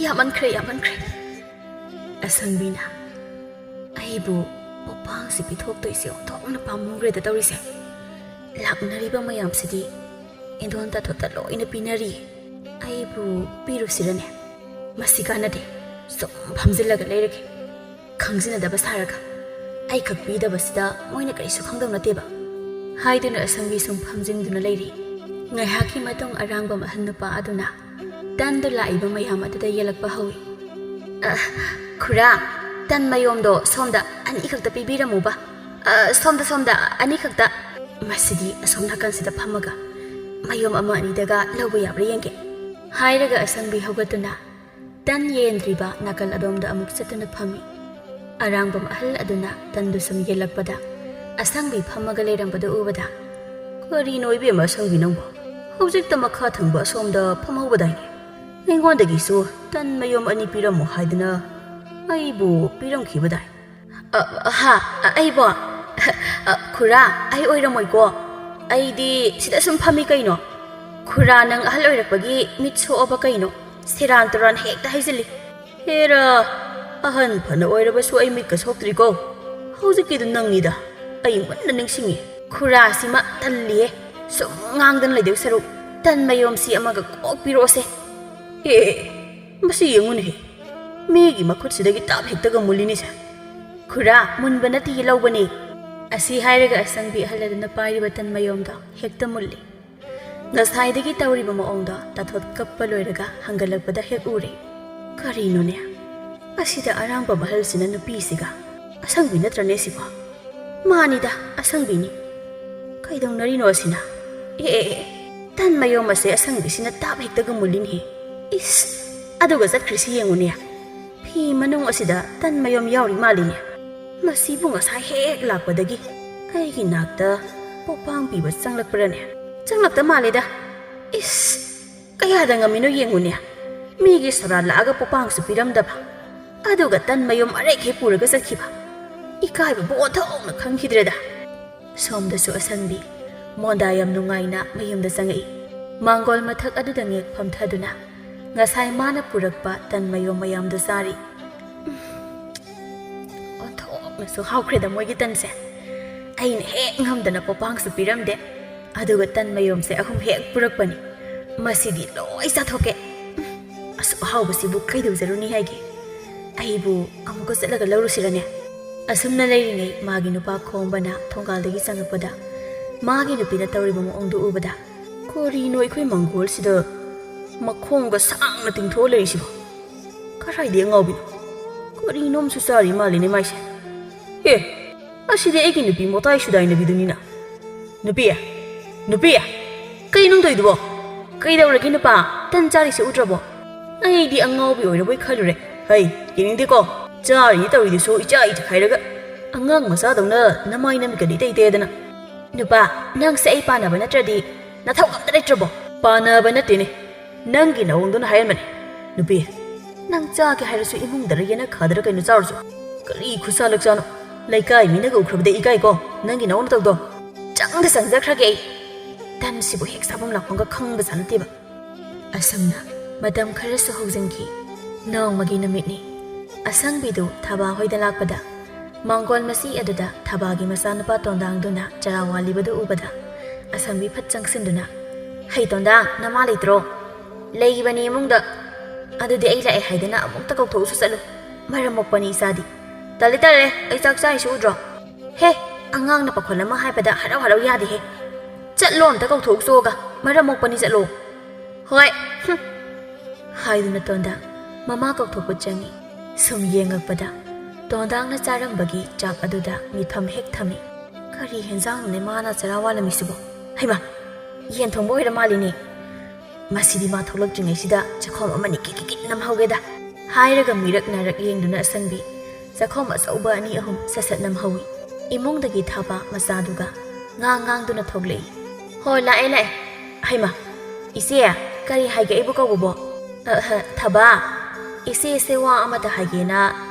ꯌꯥꯝꯃꯟꯈ꯭ꯔꯦ, ꯌꯥꯝꯃꯟꯈ꯭ꯔꯦ꯫" ꯑꯁꯪꯕꯤꯅ, "ꯑꯩꯕꯨ ꯄꯣꯄꯥꯡꯁꯤ ꯄꯤꯊꯣꯛꯇꯣꯏꯁꯦ ꯑꯣꯟꯊꯣꯛꯅ ꯄꯥꯝꯃꯨꯈ꯭ꯔꯦꯗ ꯇꯧꯔꯤꯁꯦ꯫ ꯂꯥꯛꯅꯔꯤꯕ ꯃꯌꯥꯝꯁꯤꯗꯤ ꯏꯟꯗꯣꯟ ꯇꯥꯊꯣꯠꯇ ꯂꯣꯏꯅ ꯄꯤꯅꯔꯤ꯫ ꯑꯩꯕꯨ ꯄꯤꯔꯨꯁꯤꯔꯅꯦ?" "ꯃꯁꯤ ꯀꯥꯟꯅꯗꯦ꯫ ꯁꯨꯝ ꯐꯝꯖꯤꯜꯂꯒ ꯂꯩꯔꯒꯦ꯫ ꯈꯪꯖꯤꯟꯅꯗꯕ ꯁꯥꯔꯒ꯫ ꯑꯩꯈꯛ ꯄꯤꯗꯕꯁꯤꯗ ꯃꯣꯏꯅ ꯀꯔꯤꯁꯨ ꯈꯪꯗꯧ ꯅꯠꯇꯦꯕ꯫" ꯍꯥꯏꯗꯨꯅ ꯑꯁꯪꯕꯤ ꯁꯨꯝ ꯐꯝꯖꯤꯟꯗꯨꯅ ꯂꯩꯔꯤ꯫ ꯉꯥꯏꯍꯥꯛꯀꯤ ꯃꯇꯨꯡ ꯑꯔꯥꯡꯕꯝ ꯑꯍꯜ ꯅꯨꯄꯥ ꯑꯗꯨꯅ ꯇꯟꯗꯨ ꯂꯥꯛꯏꯕ ꯃꯌꯥꯝ ꯑꯗꯨꯗ ꯌꯦꯜꯂꯛꯄ ꯍꯧꯏ꯫ "ꯑ, ꯈꯨꯔꯥ, ꯇꯟ ꯃꯌꯣꯝꯗꯣ ꯁꯣꯝꯗ ꯑꯅꯤꯈꯛꯇ ꯄꯤꯕꯤꯔꯝꯃꯨꯕ꯫ ꯑ, ꯁꯣꯝꯗ, ꯁꯣꯝꯗ, ꯑꯅꯤꯈꯛꯇ꯫" "ꯃꯁꯤꯗꯤ ꯑꯁꯣꯝ ꯅꯥꯀꯟꯁꯤꯗ ꯐꯝꯃꯒ ꯃꯌꯣꯝ ꯑꯃ ꯑꯅꯤꯗꯒ ꯂꯧꯕ ꯌꯥꯕ꯭ꯔꯥ ꯌꯦꯡꯒꯦ꯫" ꯍꯥꯏꯔꯒ ꯑꯁꯪꯕꯤ ꯍꯧꯒꯠꯇꯨꯅ ꯇꯟ ꯌꯦꯟꯗ꯭ꯔꯤꯕ ꯅꯥꯀꯜ ꯑꯗꯣꯝꯗ ꯑꯃꯨꯛ ꯆꯠꯇꯨꯅ ꯐꯝꯃꯤ꯫ ꯑꯔꯥꯡꯕꯝ ꯑꯍꯜ ꯑꯗꯨꯅ ꯇꯟꯗꯨ ꯁꯨꯝ ꯌꯦꯜꯂꯛꯄꯗ ꯑꯁꯪꯕꯤ ꯐꯝꯃꯒ ꯂꯩꯔꯝꯕꯗꯨ ꯎꯕꯗ, "ꯀꯔꯤꯅꯣ ꯏꯕꯦꯝꯃ ꯑꯁꯪꯕꯤ ꯅꯪꯕꯣ? ꯍꯧꯖꯤꯛꯇ ꯃꯈꯥ ꯊꯪꯕ ꯑꯁꯣꯝꯗ ꯐꯝꯍꯧꯕꯗꯥꯏꯅꯦ? ꯑꯩꯉꯣꯟꯗꯒꯤꯁꯨ ꯇꯟ ꯃꯌꯣꯝ ꯑꯅꯤ ꯄꯤꯔꯝꯃꯣ ꯍꯥꯏꯗꯅ ꯑꯩꯕꯨ ꯄꯤꯔꯝꯈꯤꯕꯗꯥꯏ?" "ꯑ, ꯍꯥ, ꯑ, ꯑꯩꯕꯣ? ꯑ, ꯈꯨꯔꯥ, ꯑꯩ ꯑꯣꯏꯔꯝꯃꯣꯏꯀꯣ꯫ ꯑꯩꯗꯤ ꯁꯤꯗ ꯁꯨꯝ ꯐꯝꯃꯤ ꯀꯩꯅꯣ꯫ ꯈꯨꯔꯥ, ꯅꯪ ꯑꯍꯜ ꯑꯣꯏꯔꯛꯄꯒꯤ ꯃꯤꯠ ꯁꯣꯛꯑꯕ ꯀꯩꯅꯣ? ꯁꯦꯔꯥꯟ ꯇꯨꯔꯥꯟ ꯍꯦꯛꯇ ꯍꯥꯏꯖꯤꯜꯂꯤ꯫ ꯍꯦꯔꯥ, ꯑꯍꯟ ꯐꯅ ꯑꯣꯏꯔꯕꯁꯨ ꯑꯩ ꯃꯤꯠꯀ ꯁꯣꯛꯇ꯭ꯔꯤꯀꯣ꯫ ꯍꯧꯖꯤꯛꯀꯤꯗꯨ ꯅꯪꯅꯤꯗ, ꯑꯩ ꯃꯨꯟꯅ ꯅꯤꯡꯁꯤꯡꯉꯤ꯫" "ꯈꯨꯔꯥꯁꯤꯃ ꯇꯜꯂꯤꯌꯦ꯫ ꯁꯨꯝ ꯉꯥꯡꯗꯅ ꯂꯩꯗꯧ ꯁꯔꯨꯛ ꯇꯟ ꯃꯌꯣꯝꯁꯤ ꯑꯃꯒ ꯀꯣꯛ ꯄꯤꯔꯛꯑꯣꯁꯦ꯫ ꯑꯦ, ꯃꯁꯤ ꯌꯦꯡꯉꯨꯅꯦꯍꯦ, ꯃꯤꯒꯤ ꯃꯈꯨꯠꯁꯤꯗꯒꯤ ꯇꯥꯞ ꯍꯦꯛꯇꯒ ꯃꯨꯜꯂꯤꯅꯦꯁꯦ꯫ "ꯈꯨꯔꯥ, ꯃꯨꯟꯕ ꯅꯠꯇꯤꯌꯦ, ꯂꯧꯕꯅꯦ꯫" ꯑꯁꯤ ꯍꯥꯏꯔꯒ ꯑꯁꯪꯕꯤ ꯑꯍꯜ ꯑꯗꯨꯅ ꯄꯥꯏꯔꯤꯕ ꯇꯟ ꯃꯌꯣꯝꯗꯣ ꯍꯦꯛꯇ ꯃꯨꯜꯂꯤ꯫ ꯉꯁꯥꯏꯗꯒꯤ ꯇꯧꯔꯤꯕ ꯃꯑꯣꯡꯗꯣ ꯇꯥꯊꯣꯠ ꯀꯞꯄ ꯂꯣꯏꯔꯒ ꯍꯪꯒꯠꯂꯛꯄꯗ ꯍꯦꯛ ꯎꯔꯦ꯫ ꯀꯔꯤꯅꯣꯅꯦ? ꯑꯁꯤꯗ ꯑꯔꯥꯡꯕ ꯑꯍꯜꯁꯤꯅ ꯅꯨꯄꯤꯁꯤꯒ꯫ ꯑꯁꯪꯕꯤ ꯅꯠꯇ꯭ꯔꯅꯦ ꯁꯤꯕꯣ? ꯃꯥꯅꯤꯗ, ꯑꯁꯪꯕꯤꯅꯤ꯫ ꯀꯩꯗꯧꯅꯔꯤꯅꯣ ꯑꯁꯤꯅ? ꯑꯦ, ꯑꯦ, ꯑꯦ, ꯇꯟ ꯃꯌꯣꯝ ꯑꯁꯦ ꯑꯁꯪꯕꯤꯁꯤꯅ ꯇꯥꯞ ꯍꯦꯛꯇꯒ ꯃꯨꯜꯂꯤꯅꯦꯍꯦ꯫ ꯏꯁ, ꯑꯗꯨꯒ ꯆꯠꯈ꯭ꯔꯤꯁꯤ ꯌꯦꯡꯉꯨꯅꯦ꯫ ꯐꯤ ꯃꯅꯨꯡ ꯑꯁꯤꯗ ꯇꯟ ꯃꯌꯣꯝ ꯌꯥꯎꯔꯤ ꯃꯥꯜꯂꯤꯅꯦ꯫ ꯃꯁꯤꯕꯨ ꯉꯁꯥꯏ ꯍꯦꯛ ꯂꯥꯛꯄꯗꯒꯤ ꯑꯩꯒꯤ ꯅꯥꯛꯇ ꯄꯣꯄꯥꯡ ꯄꯤꯕ ꯆꯪꯂꯛꯄ꯭ꯔꯅꯦ? ꯆꯪꯂꯛꯇ ꯃꯥꯜꯂꯦꯗ꯫ ꯏꯁ, ꯀꯌꯥꯗ ꯉꯝꯃꯤꯅꯣ ꯌꯦꯡꯉꯨꯅꯦ꯫ ꯃꯤꯒꯤ ꯁꯣꯔꯥ ꯂꯥꯛꯑꯒ ꯄꯣꯄꯥꯡꯁꯨ ꯄꯤꯔꯝꯗꯕ, ꯑꯗꯨꯒ ꯇꯟ ꯃꯌꯣꯝ ꯑꯔꯦꯛ ꯍꯦꯛ ꯄꯨꯔꯒ ꯆꯠꯈꯤꯕ꯫ ꯏꯀꯥꯏꯕꯕꯨ ꯑꯣꯟꯊꯣꯛꯅ ꯈꯪꯈꯤꯗ꯭ꯔꯦꯗ꯫ ꯁꯣꯝꯗꯁꯨ ꯑꯁꯪꯕꯤ ꯃꯣꯟꯗꯥ ꯌꯥꯝ ꯅꯨꯡꯉꯥꯏꯅ ꯃꯌꯨꯝꯗ ꯆꯪꯉꯛꯏ꯫ ꯃꯥꯡꯒꯣꯜ ꯃꯊꯛ ꯑꯗꯨꯗ ꯉꯦꯛ ꯐꯝꯊꯗꯨꯅ ꯉꯁꯥꯏ ꯃꯥꯅ ꯄꯨꯔꯛꯄ ꯇꯟ ꯃꯌꯣꯝ ꯃꯌꯥꯝꯗꯨ ꯆꯥꯔꯤ꯫ ꯑꯣꯟꯊꯣꯛꯅꯁꯨ ꯍꯥꯎꯈ꯭ꯔꯦꯗ ꯃꯣꯏꯒꯤ ꯇꯟꯁꯦ꯫ ꯑꯩꯅ ꯍꯦꯛ ꯉꯝꯗꯅ ꯄꯣꯄꯥꯡꯁꯨ ꯄꯤꯔꯝꯗꯦ, ꯑꯗꯨꯒ ꯇꯟ ꯃꯌꯣꯝꯁꯦ ꯑꯍꯨꯝ ꯍꯦꯛ ꯄꯨꯔꯛꯄꯅꯤ꯫ ꯃꯁꯤꯗꯤ ꯂꯣꯏ ꯆꯥꯊꯣꯛꯀꯦ꯫ ꯑꯁꯨꯛ ꯑꯍꯥꯎꯕꯁꯤꯕꯨ ꯀꯩꯗꯧꯖꯔꯨꯅꯤ ꯍꯥꯏꯒꯦ? ꯑꯩꯕꯨ ꯑꯃꯨꯛꯀ ꯆꯠꯂꯒ ꯂꯧꯔꯨꯁꯤꯔꯅꯦ? ꯑꯁꯨꯝꯅ ꯂꯩꯔꯤꯉꯩ ꯃꯥꯒꯤ ꯅꯨꯄꯥ ꯈꯣꯝꯕꯅ ꯊꯣꯡꯒꯥꯜꯗꯒꯤ ꯆꯪꯉꯛꯄꯗ ꯃꯥꯒꯤ ꯅꯨꯄꯤꯅ ꯇꯧꯔꯤꯕ ꯃꯑꯣꯡꯗꯨ ꯎꯕꯗ, "ꯀꯔꯤꯅꯣ ꯑꯩꯈꯣꯏ ꯃꯪꯒꯣꯜꯁꯤꯗ ꯃꯈꯣꯡꯒ ꯁꯥꯡꯅ ꯇꯤꯡꯊꯣꯛꯑ ꯂꯩꯔꯤꯁꯤꯕꯣ? ꯀꯔꯥꯏꯗꯩ ꯑꯉꯥꯎꯕꯤꯅꯣ? ꯀꯔꯤꯅꯣꯝꯁꯨ ꯆꯥꯔꯤ ꯃꯥꯜꯂꯤꯅꯦ ꯃꯥꯏꯁꯦ꯫ ꯑꯦ, ꯑꯁꯤꯗꯤ ꯑꯩꯒꯤ ꯅꯨꯄꯤ ꯃꯣꯇꯥꯏ ꯁꯨꯗꯥꯏꯅꯕꯤꯗꯨꯅꯤꯅ꯫ ꯅꯨꯄꯤ, ꯅꯨꯄꯤ, ꯀꯩꯅꯣ ꯅꯪ ꯇꯧꯔꯤꯗꯨꯕꯣ? ꯀꯩꯗꯧꯔꯒꯦ ꯅꯨꯄꯥ? ꯇꯟ ꯆꯥꯔꯤꯁꯦ ꯎꯗ꯭ꯔꯕꯣ? ꯑꯩꯗꯤ ꯑꯉꯥꯎꯕꯤ ꯑꯣꯏꯔꯕꯣꯏ ꯈꯜꯂꯨꯔꯦ꯫ ꯍꯩ, ꯌꯦꯡꯅꯤꯡꯗꯦꯀꯣ꯫ ꯆꯥꯔꯤꯅꯤ ꯇꯧꯔꯤꯗꯨꯁꯨ ꯏꯆꯥ ꯏꯆꯥ ꯈꯥꯏꯔꯒ꯫ ꯑꯉꯥꯡ ꯃꯆꯥꯗꯧꯅ ꯅꯃꯥꯏ ꯅꯃꯤꯠꯀꯗꯤ ꯏꯇꯩ ꯇꯩꯗꯅ꯫ ꯅꯨꯄꯥ, ꯅꯪꯁꯦ ꯑꯩ ꯄꯥꯟꯅꯕ ꯅꯠꯇ꯭ꯔꯗꯤ ꯅꯊꯧ ꯑꯝꯇ ꯂꯩꯇ꯭ꯔꯕꯣ?" "ꯄꯥꯟꯅꯕ ꯅꯠꯇꯦꯅꯦ, ꯅꯪꯒꯤ ꯅꯑꯣꯡꯗꯨꯅ ꯍꯥꯏꯔꯝꯕꯅꯦ꯫ ꯅꯨꯄꯤ, ꯅꯪ ꯆꯥꯒꯦ ꯍꯥꯏꯔꯁꯨ ꯏꯃꯨꯡꯗꯔ ꯌꯦꯅꯈꯥꯗꯔ ꯀꯩꯅꯣ ꯆꯥꯔꯨꯆꯣ꯫ ꯀꯔꯤ ꯈꯨꯠꯁꯥ ꯂꯛꯆꯥꯅꯣ? ꯂꯩꯀꯥꯏ ꯃꯤꯅꯒ ꯎꯈ꯭ꯔꯕꯗ ꯏꯀꯥꯏꯀꯣ, ꯅꯪꯒꯤ ꯅꯑꯣꯡ ꯅꯇꯧꯗꯣ꯫ ꯆꯪꯗ ꯆꯪꯖꯈ꯭ꯔꯒꯦ ꯑꯩ꯫ ꯇꯟꯁꯤꯕꯨ ꯍꯦꯛ ꯆꯥꯐꯝ ꯂꯥꯛꯐꯝꯒ ꯈꯪꯕꯖꯥꯠ ꯅꯠꯇꯦꯕ꯫" ꯑꯁꯨꯝꯅ ꯃꯇꯝ ꯈꯔꯁꯨ ꯍꯧꯖꯤꯟꯈꯤ꯫ ꯅꯣꯡꯃꯒꯤ ꯅꯨꯃꯤꯠꯅꯤ꯫ ꯑꯁꯪꯕꯤꯗꯨ ꯊꯕꯥ ꯍꯣꯏꯗ ꯂꯥꯛꯄꯗ, ꯃꯥꯡꯒꯣꯜ ꯃꯆꯤ ꯑꯗꯨꯗ ꯊꯕꯥꯒꯤ ꯃꯆꯥꯅꯨꯄꯥ ꯇꯣꯟꯗꯥꯡꯗꯨꯅ ꯆꯔꯥ ꯋꯥꯜꯂꯤꯕꯗꯨ ꯎꯕꯗ, ꯑꯁꯝꯕꯤ ꯐꯠ ꯆꯪꯁꯤꯟꯗꯨꯅ, "ꯍꯩ ꯇꯣꯟꯗꯥ, ꯅꯃꯥ ꯂꯩꯇ꯭ꯔꯣ?" "ꯂꯩꯕꯅꯤ ꯏꯃꯨꯡꯗ꯫" "ꯑꯗꯨꯗꯤ ꯑꯩ ꯂꯥꯛꯑꯦ ꯍꯥꯏꯗꯅ ꯑꯃꯨꯛꯇ ꯀꯧꯊꯣꯛꯎꯁꯨ ꯆꯠꯂꯨ꯫ ꯃꯔꯝ ꯃꯣꯛꯄꯅꯤ ꯏꯆꯥꯗꯤ꯫" "ꯇꯜꯂꯦ ꯇꯜꯂꯦ, ꯑꯩ ꯆꯥꯛ ꯆꯥꯔꯤꯁꯤ ꯎꯗ꯭ꯔꯣ?" "ꯍꯦ, ꯑꯉꯥꯡꯅ ꯄꯥꯈꯣꯜ ꯑꯃ ꯍꯥꯏꯕꯗ ꯍꯔꯥꯎ ꯍꯔꯥꯎ ꯌꯥꯗꯦꯍꯦ꯫ ꯆꯠꯂꯣ, ꯑꯝꯇ ꯀꯧꯊꯣꯛꯎꯆꯣꯒ, ꯃꯔꯝ ꯃꯣꯛꯄꯅꯤ, ꯆꯠꯂꯣ꯫" "ꯍꯣꯏ, ꯍꯨꯝ꯫" ꯍꯥꯏꯗꯨꯅ ꯇꯣꯟꯗꯥ ꯃꯃꯥ ꯀꯧꯊꯣꯛꯄ ꯆꯪꯉꯤ꯫ ꯁꯨꯝ ꯌꯦꯡꯉꯛꯄꯗ ꯇꯣꯟꯗꯥꯡꯅ ꯆꯥꯔꯝꯕꯒꯤ ꯆꯥꯛ ꯑꯗꯨꯗ ꯃꯤꯠꯐꯝ ꯍꯦꯛ ꯊꯝꯃꯤ꯫ "ꯀꯔꯤ ꯍꯦꯟꯖꯥꯡꯅꯣꯅꯦ ꯃꯥꯅ ꯆꯔꯥ ꯋꯥꯠꯂꯝꯃꯤꯁꯤꯕꯣ? ꯍꯩꯃꯥ, ꯌꯦꯟ ꯊꯣꯡꯕ ꯑꯣꯏꯔ ꯃꯥꯜꯂꯤꯅꯦ꯫ ꯃꯁꯤꯗꯤ ꯃꯥ ꯊꯣꯛꯂꯛꯇ꯭ꯔꯤꯉꯩꯁꯤꯗ ꯆꯥꯛꯈꯣꯝ ꯑꯃꯅꯤ ꯀꯤꯛ ꯀꯤꯛ ꯀꯤꯛ ꯅꯝꯍꯧꯒꯦꯗ꯫" ꯍꯥꯏꯔꯒ ꯃꯤꯔꯛ ꯅꯥꯔꯛ ꯌꯦꯡꯗꯨꯅ ꯑꯁꯪꯕꯤ ꯆꯥꯛꯈꯣꯝ ꯑꯆꯧꯕ ꯑꯅꯤ ꯑꯍꯨꯝ ꯁꯠ ꯁꯠ ꯅꯝꯍꯧꯏ꯫ ꯏꯃꯨꯡꯗꯒꯤ ꯊꯥꯕ ꯃꯆꯥꯗꯨꯒ ꯉꯥꯡ ꯉꯥꯡꯗꯨꯅ ꯊꯣꯛꯂꯛꯏ꯫ "ꯍꯣ, ꯂꯥꯛꯑꯦ, ꯂꯥꯛꯑꯦ꯫ ꯍꯩꯃꯥ, ꯏꯆꯦ, ꯀꯔꯤ ꯍꯥꯏꯒꯦ ꯑꯩꯕꯨ ꯀꯧꯕꯕꯣ?" "ꯑ, ꯍ, ꯊꯕꯥ, ꯏꯆꯦꯁꯦ ꯋꯥ ꯑꯃꯇ ꯍꯥꯏꯒꯦꯅ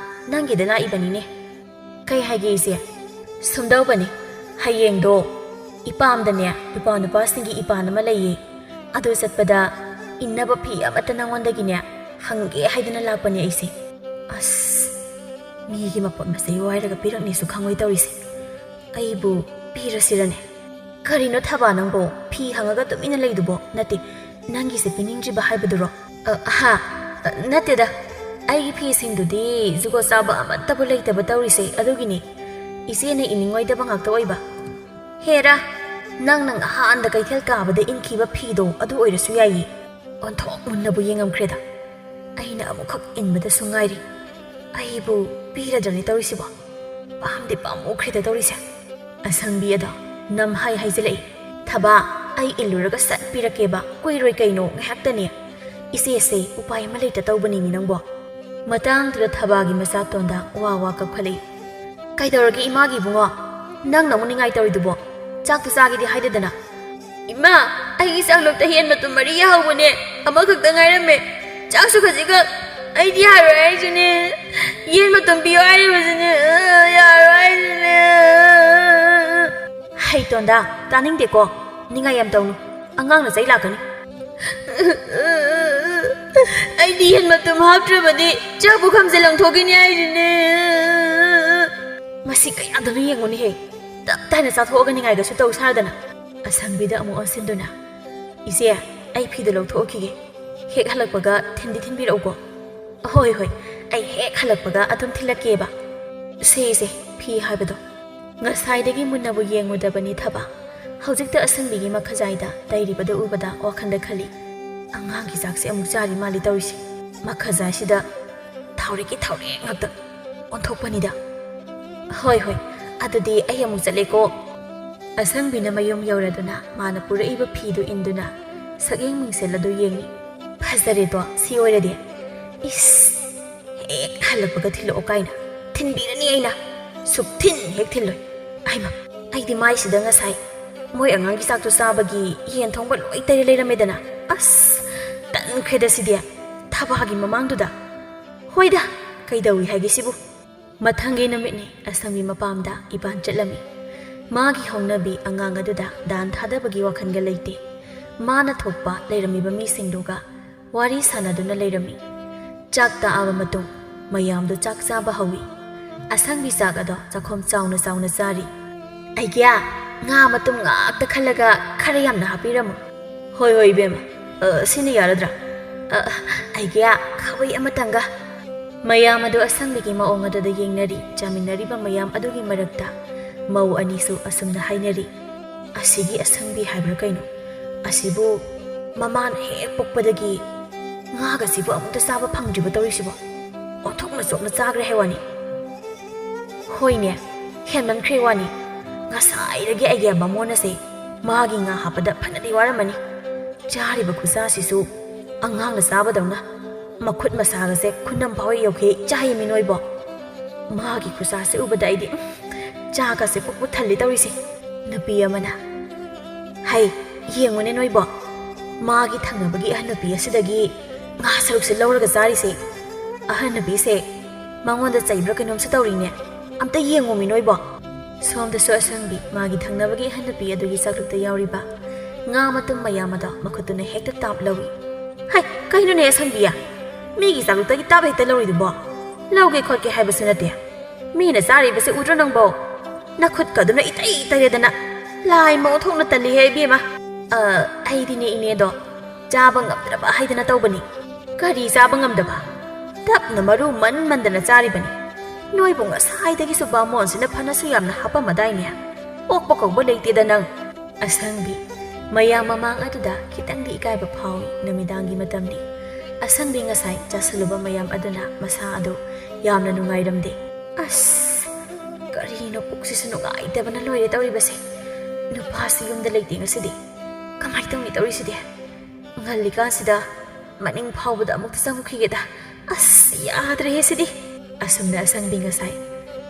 ꯅꯪꯒꯤꯗ ꯂꯥꯛꯏꯕꯅꯤꯅꯦ꯫" "ꯀꯩ ꯍꯥꯏꯒꯦ ꯏꯆꯦ?" "ꯁꯨꯝꯗꯧꯕꯅꯤ, ꯍꯌꯦꯡꯗꯣ ꯏꯄꯥꯝꯗꯅꯦ ꯏꯄꯥ ꯅꯨꯄꯥꯁꯤꯡꯒꯤ ꯏꯄꯥꯟ ꯑꯃ ꯂꯩꯌꯦ꯫ ꯑꯗꯨ ꯆꯠꯄꯗ ꯏꯟꯅꯕ ꯐꯤ ꯑꯃꯠꯇ ꯅꯪꯉꯣꯟꯗꯒꯤꯅꯦ ꯍꯪꯒꯦ ꯍꯥꯏꯗꯨꯅ ꯂꯥꯛꯄꯅꯦ ꯑꯩꯁꯦ꯫" ꯑꯁ, ꯃꯤꯒꯤ ꯃꯄꯣꯠ ꯃꯆꯩ ꯋꯥꯏꯔꯒ ꯄꯤꯔꯛꯅꯤꯁꯨ ꯈꯪꯉꯣꯏ ꯇꯧꯔꯤꯁꯦ꯫ ꯑꯩꯕꯨ ꯄꯤꯔꯁꯤꯔꯅꯦ? "ꯀꯔꯤꯅꯣ ꯊꯕꯥ ꯅꯪꯕꯣ? ꯐꯤ ꯍꯪꯉꯒ ꯇꯨꯃꯤꯟꯅ ꯂꯩꯗꯨꯕꯣ? ꯅꯠꯇꯦ, ꯅꯪꯒꯤꯁꯦ ꯄꯤꯅꯤꯡꯗ꯭ꯔꯤꯕ ꯍꯥꯏꯕꯗꯨꯔꯣ?" "ꯑ, ꯍꯥ, ꯑ, ꯅꯠꯇꯦꯗ꯫ ꯑꯩꯒꯤ ꯐꯤꯁꯤꯡꯗꯨꯗꯤ ꯖꯨꯒꯣꯠ ꯆꯥꯕ ꯑꯃꯠꯇꯕꯨ ꯂꯩꯇꯕ ꯇꯧꯔꯤꯁꯦ, ꯑꯗꯨꯒꯤꯅꯤ꯫ ꯏꯆꯦꯅ ꯏꯅꯤꯡꯉꯣꯏꯗꯕ ꯉꯥꯛꯇ ꯑꯣꯏꯕ꯫" "ꯍꯦꯔꯥ, ꯅꯪꯅ ꯉꯍꯥꯟꯗ ꯀꯩꯊꯦꯜ ꯀꯥꯕꯗ ꯏꯟꯈꯤꯕ ꯐꯤꯗꯣ ꯑꯗꯨ ꯑꯣꯏꯔꯁꯨ ꯌꯥꯏꯌꯦ꯫" ꯑꯣꯟꯊꯣꯛ ꯃꯨꯟꯅꯕꯨ ꯌꯦꯡꯉꯝꯈ꯭ꯔꯦꯗ꯫ ꯑꯩꯅ ꯑꯃꯨꯛꯈꯛ ꯏꯟꯕꯗꯁꯨ ꯉꯥꯏꯔꯤ꯫ ꯑꯩꯕꯨ ꯄꯤꯔꯗ꯭ꯔꯅꯦ ꯇꯧꯔꯤꯁꯤꯕꯣ? ꯄꯥꯝꯗꯤ ꯄꯥꯝꯃꯨꯈ꯭ꯔꯦꯗ ꯇꯧꯔꯤꯁꯦ꯫ ꯑꯁꯪꯕꯤ ꯑꯗꯣ ꯅꯝꯍꯥꯏ ꯍꯥꯏꯖꯤꯜꯂꯛꯏ꯫ "ꯊꯕꯥ, ꯑꯩ ꯏꯜꯂꯨꯔꯒ ꯁꯠ ꯄꯤꯔꯛꯀꯦꯕ, ꯀꯨꯏꯔꯣꯏ ꯀꯩꯅꯣ, ꯉꯥꯏꯍꯥꯛꯇꯅꯦ꯫ ꯏꯆꯦꯁꯦ ꯎꯄꯥꯏ ꯑꯃ ꯂꯩꯇ ꯇꯧꯕꯅꯤꯅꯦ ꯅꯪꯕꯣ꯫" ꯃꯇꯥꯡꯗꯨꯗ ꯊꯕꯥꯒꯤ ꯃꯆꯥ ꯇꯣꯟꯗꯥ ꯋꯥ ꯋꯥ ꯀꯞꯈꯠꯂꯛꯏ꯫ "ꯀꯩꯗꯧꯔꯒꯦ ꯏꯃꯥꯒꯤ ꯏꯕꯨꯡꯉꯣ? ꯅꯪꯅ ꯑꯃꯨꯛ ꯅꯤꯡꯉꯥꯏ ꯇꯧꯔꯤꯗꯨꯕꯣ? ꯆꯥꯛꯇꯨ ꯆꯥꯒꯦꯗꯤ ꯍꯥꯏꯗꯗꯅ꯫" "ꯏꯃꯥ, ꯑꯩꯒꯤ ꯆꯥꯛꯂꯨꯛꯇ ꯌꯦꯟ ꯃꯇꯨꯝ ꯃꯔꯤ ꯌꯥꯍꯧꯕꯅꯦ, ꯑꯃꯈꯛꯇ ꯉꯥꯏꯔꯝꯃꯦ꯫ ꯆꯥꯛꯁꯨ ꯈꯖꯤꯛꯈꯛ꯫ ꯑꯩꯗꯤ ꯌꯥꯔꯣꯏ ꯍꯥꯏꯁꯤꯅꯦ, ꯌꯦꯟ ꯃꯇꯨꯝ ꯄꯤꯌꯣ ꯍꯥꯏꯔꯤꯕꯁꯤꯅꯦ꯫ ꯑ, ꯌꯥꯔꯣꯏ ꯍꯥꯏꯁꯤꯅꯦ꯫" "ꯍꯩ ꯇꯣꯟꯗꯥ, ꯇꯥꯅꯤꯡꯗꯦꯀꯣ, ꯅꯤꯡꯉꯥꯏ ꯌꯥꯝ ꯇꯧꯅꯨ, ꯑꯉꯥꯡꯅ ꯆꯩ ꯂꯥꯛꯀꯅꯤ꯫" "ꯑꯩꯗꯤ ꯌꯦꯟ ꯃꯇꯨꯝ ꯍꯥꯞꯇ꯭ꯔꯕꯗꯤ ꯆꯥꯛ ꯄꯨꯈꯝꯁꯦ ꯂꯪꯊꯣꯛꯈꯤꯅꯤ ꯍꯥꯏꯁꯤꯅꯦ꯫" "ꯃꯁꯤ ꯀꯌꯥꯗꯅꯣ ꯌꯦꯡꯉꯨꯅꯦꯍꯦ, ꯇꯞ ꯇꯥꯏꯅ ꯆꯥꯊꯣꯛꯑꯒ ꯅꯤꯡꯉꯥꯏꯒꯁꯨ ꯇꯧ ꯁꯥꯗꯅ꯫ ꯑꯁꯪꯕꯤꯗ ꯑꯃꯨꯛ ꯑꯣꯟꯁꯤꯟꯗꯨꯅ, "ꯏꯆꯦ, ꯑꯩ ꯐꯤꯗꯨ ꯂꯧꯊꯣꯛꯈꯤꯒꯦ꯫ ꯍꯦꯛ ꯍꯜꯂꯛꯄꯒ ꯊꯤꯟꯗꯤ ꯊꯤꯟꯕꯤꯔꯛꯎꯀꯣ꯫" "ꯍꯣꯏ, ꯍꯣꯏ, ꯑꯩ ꯍꯦꯛ ꯍꯜꯂꯛꯄꯒ ꯑꯗꯨꯝ ꯊꯤꯜꯂꯛꯀꯦꯕ꯫" "ꯁꯦ ꯏꯆꯦ, ꯐꯤ ꯍꯥꯏꯕꯗꯣ꯫" ꯉꯁꯥꯏꯗꯒꯤ ꯃꯨꯟꯅꯕꯨ ꯌꯦꯡꯉꯨꯗꯕꯅꯤ ꯊꯕꯥ꯫ ꯍꯧꯖꯤꯛꯇ ꯑꯁꯪꯕꯤꯒꯤ ꯃꯈꯖꯥꯏꯗ ꯇꯩꯔꯤꯕꯗꯨ ꯎꯕꯗ ꯋꯥꯈꯜꯗ ꯈꯜꯂꯤ, "ꯑꯉꯥꯡꯒꯤ ꯆꯥꯛꯁꯦ ꯑꯃꯨꯛ ꯆꯥꯔꯤ ꯃꯥꯜꯂꯤ ꯇꯧꯔꯤꯁꯦ꯫ ꯃꯈꯖꯥꯏꯁꯤꯗ ꯊꯥꯎꯔꯦꯛꯀꯤ ꯊꯥꯎꯔꯦꯛ ꯉꯥꯛꯇ ꯑꯣꯟꯊꯣꯛꯄꯅꯤꯗ꯫" "ꯍꯣꯏ, ꯍꯣꯏ, ꯑꯗꯨꯗꯤ ꯑꯩ ꯑꯃꯨꯛ ꯆꯠꯂꯦꯀꯣ꯫" ꯑꯁꯪꯕꯤꯅ ꯃꯌꯨꯝ ꯌꯧꯔꯗꯨꯅ ꯃꯥꯅ ꯄꯨꯔꯛꯏꯕ ꯐꯤꯗꯨ ꯏꯟꯗꯨꯅ ꯁꯛꯌꯦꯡ ꯃꯤꯡꯁꯦꯜ ꯑꯗꯨ ꯌꯦꯡꯏ꯫ "ꯐꯖꯔꯦꯗꯣ, ꯁꯤ ꯑꯣꯏꯔꯗꯤ꯫ ꯏꯁ, ꯍꯦꯛ ꯍꯜꯂꯛꯄꯒ ꯊꯤꯜꯂꯛꯑꯣ ꯀꯥꯏꯅ꯫ ꯊꯤꯟꯕꯤꯔꯅꯤ ꯑꯩꯅ꯫ ꯁꯨꯛꯊꯤꯟ ꯍꯦꯛ ꯊꯤꯜꯂꯣꯏ꯫ ꯑꯩꯃ, ꯑꯩꯗꯤ ꯃꯥꯏꯁꯤꯗ ꯉꯁꯥꯏ ꯃꯣꯏ ꯑꯉꯥꯡꯒꯤ ꯆꯥꯛꯇꯣ ꯆꯥꯕꯒꯤ ꯌꯦꯟ ꯊꯣꯡꯕ ꯂꯣꯏ ꯇꯩꯔ ꯂꯩꯔꯝꯃꯦꯗꯅ꯫ ꯑꯁ, ꯇꯟꯈ꯭ꯔꯦꯗ ꯁꯤꯗꯤ꯫ ꯊꯕꯥꯒꯤ ꯃꯃꯥꯡꯗꯨꯗ꯫ ꯍꯣꯏꯗ, ꯀꯩꯗꯧꯏ ꯍꯥꯏꯒꯦ ꯁꯤꯕꯨ?" ꯃꯊꯪꯒꯤ ꯅꯨꯃꯤꯠꯅꯤ꯫ ꯑꯁꯪꯕꯤ ꯃꯄꯥꯝꯗ ꯏꯕꯥꯟ ꯆꯠꯂꯝꯃꯤ꯫ ꯃꯥꯒꯤ ꯍꯧꯅꯕꯤ ꯑꯉꯥꯡ ꯑꯗꯨꯗ ꯗꯥꯟ ꯊꯥꯗꯕꯒꯤ ꯋꯥꯈꯜꯒ ꯂꯩꯇꯦ꯫ ꯃꯥꯅ ꯊꯣꯛꯄ ꯂꯩꯔꯝꯃꯤꯕ ꯃꯤꯁꯤꯡꯗꯨꯒ ꯋꯥꯔꯤ ꯁꯥꯟꯅꯗꯨꯅ ꯂꯩꯔꯝꯃꯤ꯫ ꯆꯥꯛ ꯇꯥꯛꯑꯕ ꯃꯇꯨꯡ ꯃꯌꯥꯝꯗꯨ ꯆꯥꯛ ꯆꯥꯕ ꯍꯧꯏ꯫ ꯑꯁꯪꯕꯤ ꯆꯥꯛ ꯑꯗꯣ ꯆꯥꯛꯈꯣꯝ ꯆꯥꯎꯅ ꯆꯥꯎꯅ ꯆꯥꯔꯤ꯫ "ꯑꯩꯒꯤꯌꯥ, ꯉꯥ ꯃꯇꯨꯝ ꯉꯥꯛꯇ ꯈꯜꯂꯒ ꯈꯔ ꯌꯥꯝꯅ ꯍꯥꯞꯄꯤꯔꯝꯃꯨ꯫" "ꯍꯣꯏ, ꯍꯣꯏ, ꯏꯕꯦꯝꯃ꯫ ꯑ, ꯁꯤꯅ ꯌꯥꯔꯗ꯭ꯔꯥ? ꯑ, ꯑꯩꯒꯤꯌꯥ, ꯈꯥꯕꯩ ꯑꯃꯇꯪꯒ꯫" ꯃꯌꯥꯝ ꯑꯗꯨ ꯑꯁꯪꯕꯤꯒꯤ ꯃꯑꯣꯡ ꯑꯗꯨꯗ ꯌꯦꯡꯅꯔꯤ꯫ ꯆꯥꯃꯤꯟꯅꯔꯤꯕ ꯃꯌꯥꯝ ꯑꯗꯨꯒꯤ ꯃꯔꯛꯇ ꯃꯧ ꯑꯅꯤꯁꯨ ꯑꯁꯨꯝꯅ ꯍꯥꯏꯅꯔꯤ, "ꯑꯁꯤꯒꯤ ꯑꯁꯪꯕꯤ ꯍꯥꯏꯕ꯭ꯔꯥ ꯀꯩꯅꯣ? ꯑꯁꯤꯕꯨ ꯃꯃꯥꯅ ꯍꯦꯛ ꯄꯣꯛꯄꯗꯒꯤ ꯉꯥꯒꯁꯤꯕꯨ ꯑꯃꯨꯛꯇ ꯆꯥꯕ ꯐꯪꯗ꯭ꯔꯤꯕ ꯇꯧꯔꯤꯁꯤꯕꯣ? ꯑꯣꯟꯊꯣꯛꯅ ꯆꯣꯞꯅ ꯆꯥꯈ꯭ꯔꯦ ꯍꯥꯏ ꯋꯥꯅꯤ꯫" "ꯍꯣꯏꯅꯦ, ꯍꯦꯟꯃꯟꯈ꯭ꯔꯦ ꯋꯥꯅꯤ꯫ ꯉꯁꯥꯏꯗꯒꯤ ꯑꯩꯒꯤ ꯕꯥꯃꯣꯟ ꯑꯁꯦ ꯃꯥꯒꯤ ꯉꯥ ꯍꯥꯞꯄꯗ ꯐꯅꯗꯤ ꯋꯥꯔꯝꯃꯅꯤ꯫ ꯆꯥꯔꯤꯕ ꯈꯨꯠꯁꯥꯁꯤꯁꯨ ꯑꯉꯥꯡꯅ ꯆꯥꯕꯗꯧꯅ꯫ ꯃꯈꯨꯠ ꯃꯁꯥꯒꯁꯦ ꯈꯨꯅꯝ ꯐꯥꯎ ꯌꯧꯈꯤ ꯆꯥꯏꯃꯤ ꯅꯣꯏꯕꯣ꯫ ꯃꯥꯒꯤ ꯈꯨꯠꯁꯥꯁꯦ ꯎꯕꯗ ꯑꯩꯗꯤ, ꯎꯝ, ꯆꯥꯒꯁꯦ ꯄꯨꯛ ꯄꯨꯛ ꯊꯜꯂꯤ ꯇꯧꯔꯤꯁꯦ꯫" ꯅꯨꯄꯤ ꯑꯃꯅ, "ꯍꯩ, ꯌꯦꯡꯉꯨꯅꯦ ꯅꯣꯏꯕꯣ, ꯃꯥꯒꯤ ꯊꯪꯅꯕꯒꯤ ꯑꯍꯟ ꯅꯨꯄꯤ ꯑꯁꯤꯗꯒꯤ ꯉꯥ ꯁꯔꯨꯛꯁꯦ ꯂꯧꯔꯒ ꯆꯥꯔꯤꯁꯦ꯫ ꯑꯍꯟ ꯅꯨꯄꯤꯁꯦ ꯃꯉꯣꯟꯗ ꯆꯩꯕ꯭ꯔꯥ ꯀꯩꯅꯣꯝꯁꯨ ꯇꯧꯔꯤꯅꯦ꯫ ꯑꯝꯇ ꯌꯦꯡꯉꯨꯃꯤ ꯅꯣꯏꯕꯣ꯫" ꯁꯣꯝꯗꯁꯨ ꯑꯁꯪꯕꯤ ꯃꯥꯒꯤ ꯊꯪꯅꯕꯒꯤ ꯑꯍꯟ ꯅꯨꯄꯤ ꯑꯗꯨꯒꯤ ꯆꯥꯛꯂꯨꯛꯇ ꯌꯥꯎꯔꯤꯕ ꯉꯥ ꯃꯇꯨꯝ ꯃꯌꯥꯝ ꯑꯗꯣ ꯃꯈꯨꯠꯇꯨꯅ ꯍꯦꯛꯇ ꯇꯥꯞ ꯂꯧꯏ꯫ "ꯍꯩ, ꯀꯩꯅꯣꯅꯦ ꯑꯁꯪꯕꯤꯌꯦ? ꯃꯤꯒꯤ ꯆꯥꯛꯂꯨꯛꯇꯒꯤ ꯇꯥꯞ ꯍꯦꯛꯇ ꯂꯧꯔꯤꯗꯨꯕꯣ? ꯂꯧꯒꯦ ꯈꯣꯠꯀꯦ ꯍꯥꯏꯕꯁꯨ ꯅꯠꯇꯦ꯫ ꯃꯤꯅ ꯆꯥꯔꯤꯕꯁꯦ ꯎꯗ꯭ꯔꯣ ꯅꯪꯕꯣ? ꯅꯈꯨꯠꯀ ꯑꯗꯨꯅ ꯏꯇꯩ ꯇꯩꯔꯦꯗꯅ꯫ ꯂꯥꯏ ꯃꯑꯣꯡ ꯊꯣꯛꯅ ꯇꯜꯂꯤꯍꯦ ꯏꯕꯦꯝꯃ꯫ ꯑ, ꯑꯩꯗꯤꯅꯦ ꯏꯅꯦꯗꯣ ꯆꯥꯕ ꯉꯝꯗ꯭ꯔꯕ ꯍꯥꯏꯗꯅ ꯇꯧꯕꯅꯤ꯫ ꯀꯔꯤ ꯆꯥꯕ ꯉꯝꯗꯕ? ꯇꯞꯅ ꯃꯔꯨ ꯃꯟ ꯃꯟꯗꯅ ꯆꯥꯔꯤꯕꯅꯤ꯫ ꯅꯣꯏꯕꯨ ꯉꯁꯥꯏꯗꯒꯤꯁꯨ ꯕꯥꯃꯣꯟꯁꯤꯅ ꯐꯅꯁꯨ ꯌꯥꯝꯅ ꯍꯥꯞꯄꯝꯃꯗꯥꯏꯅꯦ꯫ ꯑꯣꯛꯄ ꯀꯧꯕ ꯂꯩꯇꯦꯗ ꯅꯪ꯫ ꯑꯁꯪꯕꯤ, ꯃꯌꯥꯝ ꯃꯃꯥꯡ ꯑꯗꯨꯗ ꯈꯤꯇꯪꯗꯤ ꯏꯀꯥꯏꯕ ꯐꯥꯎꯏ ꯅꯨꯃꯤꯗꯥꯡꯒꯤ ꯃꯇꯝꯅꯤ꯫ ꯑꯁꯪꯕꯤ ꯉꯁꯥꯏ ꯆꯥꯁꯜꯂꯨꯕ ꯃꯌꯥꯝ ꯑꯗꯨꯅ ꯃꯁꯥ ꯑꯗꯨ ꯌꯥꯝꯅ ꯅꯨꯡꯉꯥꯏꯔꯝꯗꯦ꯫ ꯑꯁ, ꯀꯔꯤꯅꯣ ꯄꯨꯛꯁꯤꯁꯨ ꯅꯨꯡꯉꯥꯏꯇꯕꯅ ꯂꯣꯏꯔꯦ ꯇꯧꯔꯤꯕꯁꯦ꯫ ꯅꯨꯄꯥꯁꯨ ꯌꯨꯝꯗ ꯂꯩꯇꯦ ꯉꯁꯤꯗꯤ꯫ ꯀꯃꯥꯏ ꯇꯧꯅꯤ ꯇꯧꯔꯤꯁꯤꯗꯤ? ꯉꯜꯂꯤꯀꯥꯟꯁꯤꯗ ꯃꯅꯤꯡ ꯐꯥꯎꯕꯗ ꯑꯃꯨꯛꯇ ꯆꯪꯉꯨꯈꯤꯒꯦꯗ꯫ ꯑꯁ, ꯌꯥꯗ꯭ꯔꯦꯍꯦ ꯁꯤꯗꯤ꯫ ꯑꯁꯨꯝꯅ ꯑꯁꯪꯕꯤ ꯉꯁꯥꯏ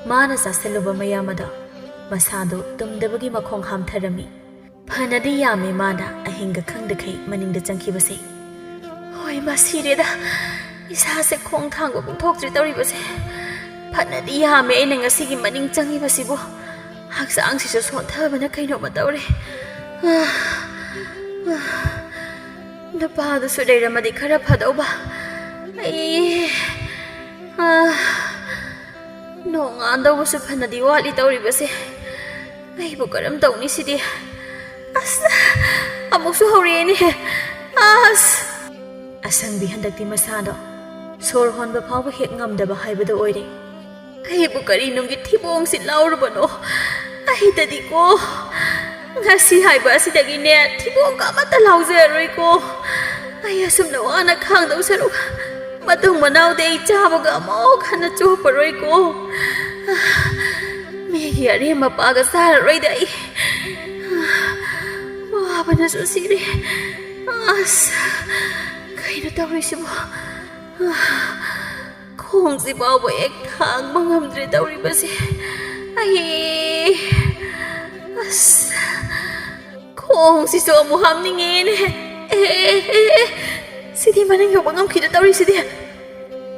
ꯃꯥꯅ ꯆꯥꯁꯤꯜꯂꯨꯕ ꯃꯌꯥꯝ ꯑꯗꯣ ꯃꯁꯥꯗꯣ ꯇꯨꯝꯗꯕꯒꯤ ꯃꯈꯣꯡ ꯍꯥꯝꯊꯔꯝꯃꯤ꯫ ꯐꯅꯗꯤ ꯌꯥꯝꯃꯦ ꯃꯥꯅ ꯑꯍꯤꯡꯒ ꯈꯪꯗꯈꯩ ꯃꯅꯤꯡꯗ ꯆꯪꯈꯤꯕꯁꯦ꯫ ꯍꯣꯏ, ꯃꯥ ꯁꯤꯔꯦꯗ꯫ ꯏꯁꯥꯁꯦ ꯈꯣꯡ ꯊꯥꯡꯕ ꯄꯣꯛꯊꯣꯛꯇ꯭ꯔꯤ ꯇꯧꯔꯤꯕꯁꯦ꯫ ꯐꯅꯗꯤ ꯌꯥꯝꯃꯦ ꯑꯩꯅ ꯉꯁꯤꯒꯤ ꯃꯅꯤꯡ ꯆꯪꯉꯤꯕꯁꯤꯕꯨ꯫ ꯍꯛꯆꯥꯡꯁꯤꯁꯨ ꯁꯣꯟꯊꯕꯅ ꯀꯩꯅꯣꯝꯃ ꯇꯧꯔꯦ꯫ ꯑꯥ, ꯑꯥ, ꯅꯨꯄꯥꯗꯨꯁꯨ ꯂꯩꯔꯝꯃꯗꯤ ꯈꯔ ꯐꯗꯧꯕ꯫ ꯑꯩ, ꯑꯥ, ꯅꯣꯡꯉꯥꯟꯗꯧꯕꯁꯨ ꯐꯅꯗꯤ ꯋꯥꯠꯂꯤ ꯇꯧꯔꯤꯕꯁꯦ꯫ ꯑꯩꯕꯨ ꯀꯔꯝ ꯇꯧꯅꯤ ꯁꯤꯗꯤ? ꯑꯁ! ꯑꯃꯨꯛꯁꯨ ꯍꯧꯔꯛꯑꯦꯅꯦ꯫ ꯑꯁ! ꯑꯁꯪꯕꯤ ꯍꯟꯗꯛꯇꯤ ꯃꯁꯥꯗꯣ ꯁꯣꯔ ꯍꯣꯟꯕ ꯐꯥꯎꯕ ꯍꯦꯛ ꯉꯝꯗꯕ ꯍꯥꯏꯕꯗꯣ ꯑꯣꯏꯔꯦ꯫ ꯑꯩꯕꯨ ꯀꯔꯤ ꯅꯨꯡꯒꯤ ꯊꯤꯕꯣꯡꯁꯤ ꯂꯥꯎꯔꯨꯕꯅꯣ? ꯑꯩꯗꯗꯤꯀꯣ, ꯉꯁꯤ ꯍꯥꯏꯕ ꯑꯁꯤꯗꯒꯤꯅꯦ ꯊꯤꯕꯣꯡꯒ ꯑꯃꯠꯇ ꯂꯥꯎꯖꯔꯔꯣꯏꯀꯣ꯫ ꯑꯩ ꯑꯁꯨꯝꯅ ꯋꯥꯅ ꯈꯥꯡꯗꯧ ꯁꯔꯨꯛ ꯃꯇꯨꯡ ꯃꯅꯥꯎꯗꯤ ꯑꯩ ꯆꯥꯕꯒ ꯑꯃꯨꯛ ꯍꯟꯅ ꯆꯣꯞꯄꯔꯣꯏꯀꯣ꯫ ꯃꯤꯒꯤ ꯑꯔꯦꯝ ꯑꯄꯥꯒ ꯆꯥꯔꯔꯣꯏꯗ ꯑꯩ꯫ ꯋꯥꯕꯅꯁꯨ ꯁꯤꯔꯦ꯫ ꯑꯁ, ꯀꯩꯅꯣ ꯇꯧꯔꯤꯁꯤꯕꯣ? ꯈꯣꯡꯁꯤ ꯐꯥꯎꯕ ꯍꯦꯛ ꯊꯥꯡꯕ ꯉꯝꯗ꯭ꯔꯦ ꯇꯧꯔꯤꯕꯁꯦ꯫ ꯑꯩ, ꯑꯁ, ꯈꯣꯡꯁꯤꯁꯨ ꯑꯃꯨꯛ ꯍꯥꯝꯅꯤꯡꯉꯦꯅꯦ꯫ ꯑꯦ, ꯑꯦ, ꯑꯦ, ꯑꯦ, ꯁꯤꯗꯤ ꯃꯅꯤꯡ ꯌꯧꯕ ꯉꯝꯈꯤꯗ ꯇꯧꯔꯤꯁꯤꯗꯤ꯫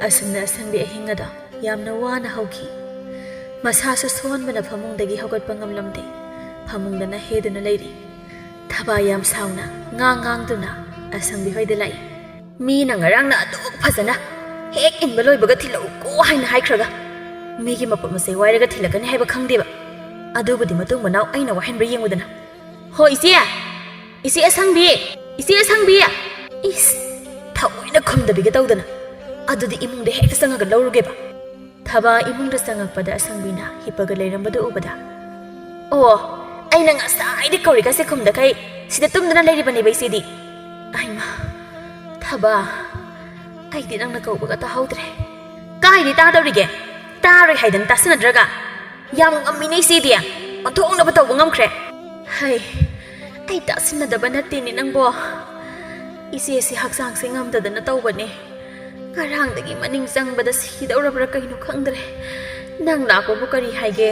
ꯑꯁꯨꯝꯅ ꯑꯁꯪꯕꯤ ꯑꯍꯤꯡ ꯑꯗꯣ ꯌꯥꯝꯅ ꯋꯥꯅ ꯍꯧꯈꯤ꯫ ꯃꯁꯥꯁꯨ ꯁꯣꯟꯕꯅ ꯐꯃꯨꯡꯗꯒꯤ ꯍꯧꯒꯠꯄ ꯉꯝꯂꯝꯗꯦ꯫ ꯐꯃꯨꯡꯗꯅ ꯍꯦꯗꯨꯅ ꯂꯩꯔꯤ꯫ ꯊꯕꯥꯏ ꯌꯥꯝ ꯁꯥꯎꯅ ꯉꯥꯡ ꯉꯥꯡꯗꯨꯅ ꯑꯁꯪꯕꯤ ꯍꯣꯏꯗ ꯂꯥꯛꯏ꯫ ꯃꯤꯅ ꯉꯔꯥꯡꯅ ꯑꯗꯨꯛ ꯐꯖꯅ ꯍꯦꯛ ꯏꯟꯕ ꯂꯣꯏꯕꯒ ꯊꯤꯜꯂꯛꯎꯀꯣ ꯍꯥꯏꯅ ꯍꯥꯏꯈ꯭ꯔꯒ, ꯃꯤꯒꯤ ꯃꯄꯣꯠ ꯃꯆꯩ ꯋꯥꯏꯔꯒ ꯊꯤꯜꯂꯛꯀꯅꯤ ꯍꯥꯏꯕ ꯈꯪꯗꯦꯕ꯫ ꯑꯗꯨꯕꯨꯗꯤ ꯃꯇꯨꯡ ꯃꯅꯥꯎ ꯑꯩꯅ ꯋꯥꯍꯟꯕ꯭ꯔꯥ ꯌꯦꯡꯉꯨꯗꯅ꯫ "ꯍꯣ ꯏꯆꯦ! ꯏꯆꯦ ꯑꯁꯪꯕꯤ! ꯏꯆꯦ ꯑꯁꯪꯕꯤ!" ꯏꯁ! ꯊꯑꯣꯏꯅ ꯈꯨꯝꯗꯕꯤꯒ ꯇꯧꯗꯅ꯫ ꯑꯗꯨꯗꯤ ꯏꯃꯨꯡꯗ ꯍꯦꯛꯇ ꯆꯪꯉꯒ ꯂꯧꯔꯨꯒꯦꯕ꯫ ꯊꯕꯥ ꯏꯃꯨꯡꯗ ꯆꯪꯉꯛꯄꯗ ꯑꯁꯪꯕꯤꯅ ꯍꯤꯞꯄꯒ ꯂꯩꯔꯝꯕꯗꯨ ꯎꯕꯗ, "ꯑꯣ, ꯑꯩꯅ ꯉꯁꯥꯏꯗꯤ ꯀꯧꯔꯤꯒꯁꯦ ꯈꯨꯝꯗꯈꯩ ꯁꯤꯗ ꯇꯨꯝꯗꯨꯅ ꯂꯩꯔꯤꯕꯅꯦꯕ ꯏꯆꯦꯗꯤ꯫ ꯑꯩꯃ, ꯊꯕꯥ, ꯑꯩꯗꯤ ꯅꯪꯅ ꯀꯧꯕꯒ ꯇꯥꯍꯧꯗ꯭ꯔꯦ꯫ ꯀꯥꯏꯗꯤ ꯇꯥꯗꯧꯔꯤꯒꯦ? ꯇꯥꯔꯣꯏ ꯍꯥꯏꯗꯅ ꯇꯥꯁꯤꯟꯅꯗ꯭ꯔꯒ? ꯌꯥꯝ ꯉꯝꯃꯤꯅꯦ ꯏꯆꯦꯗꯤ꯫ ꯑꯣꯟꯊꯣꯛꯅꯕ ꯇꯧꯕ ꯉꯝꯈ꯭ꯔꯦ꯫ ꯍꯩ, ꯑꯩ ꯇꯥꯁꯤꯟꯅꯗꯕ ꯅꯠꯇꯦꯅꯦ ꯅꯪꯕꯣ꯫ ꯏꯆꯦꯁꯤ ꯍꯛꯆꯥꯡꯁꯦ ꯉꯝꯗꯗꯅ ꯇꯧꯕꯅꯦ꯫ ꯉꯔꯥꯡꯗꯒꯤ ꯃꯅꯤꯡ ꯆꯪꯕꯗ ꯁꯤꯗꯧꯔꯕ꯭ꯔꯥ ꯀꯩꯅꯣ ꯈꯪꯗ꯭ꯔꯦ꯫ ꯅꯪ ꯂꯥꯛꯄꯕꯨ ꯀꯔꯤ ꯍꯥꯏꯒꯦ?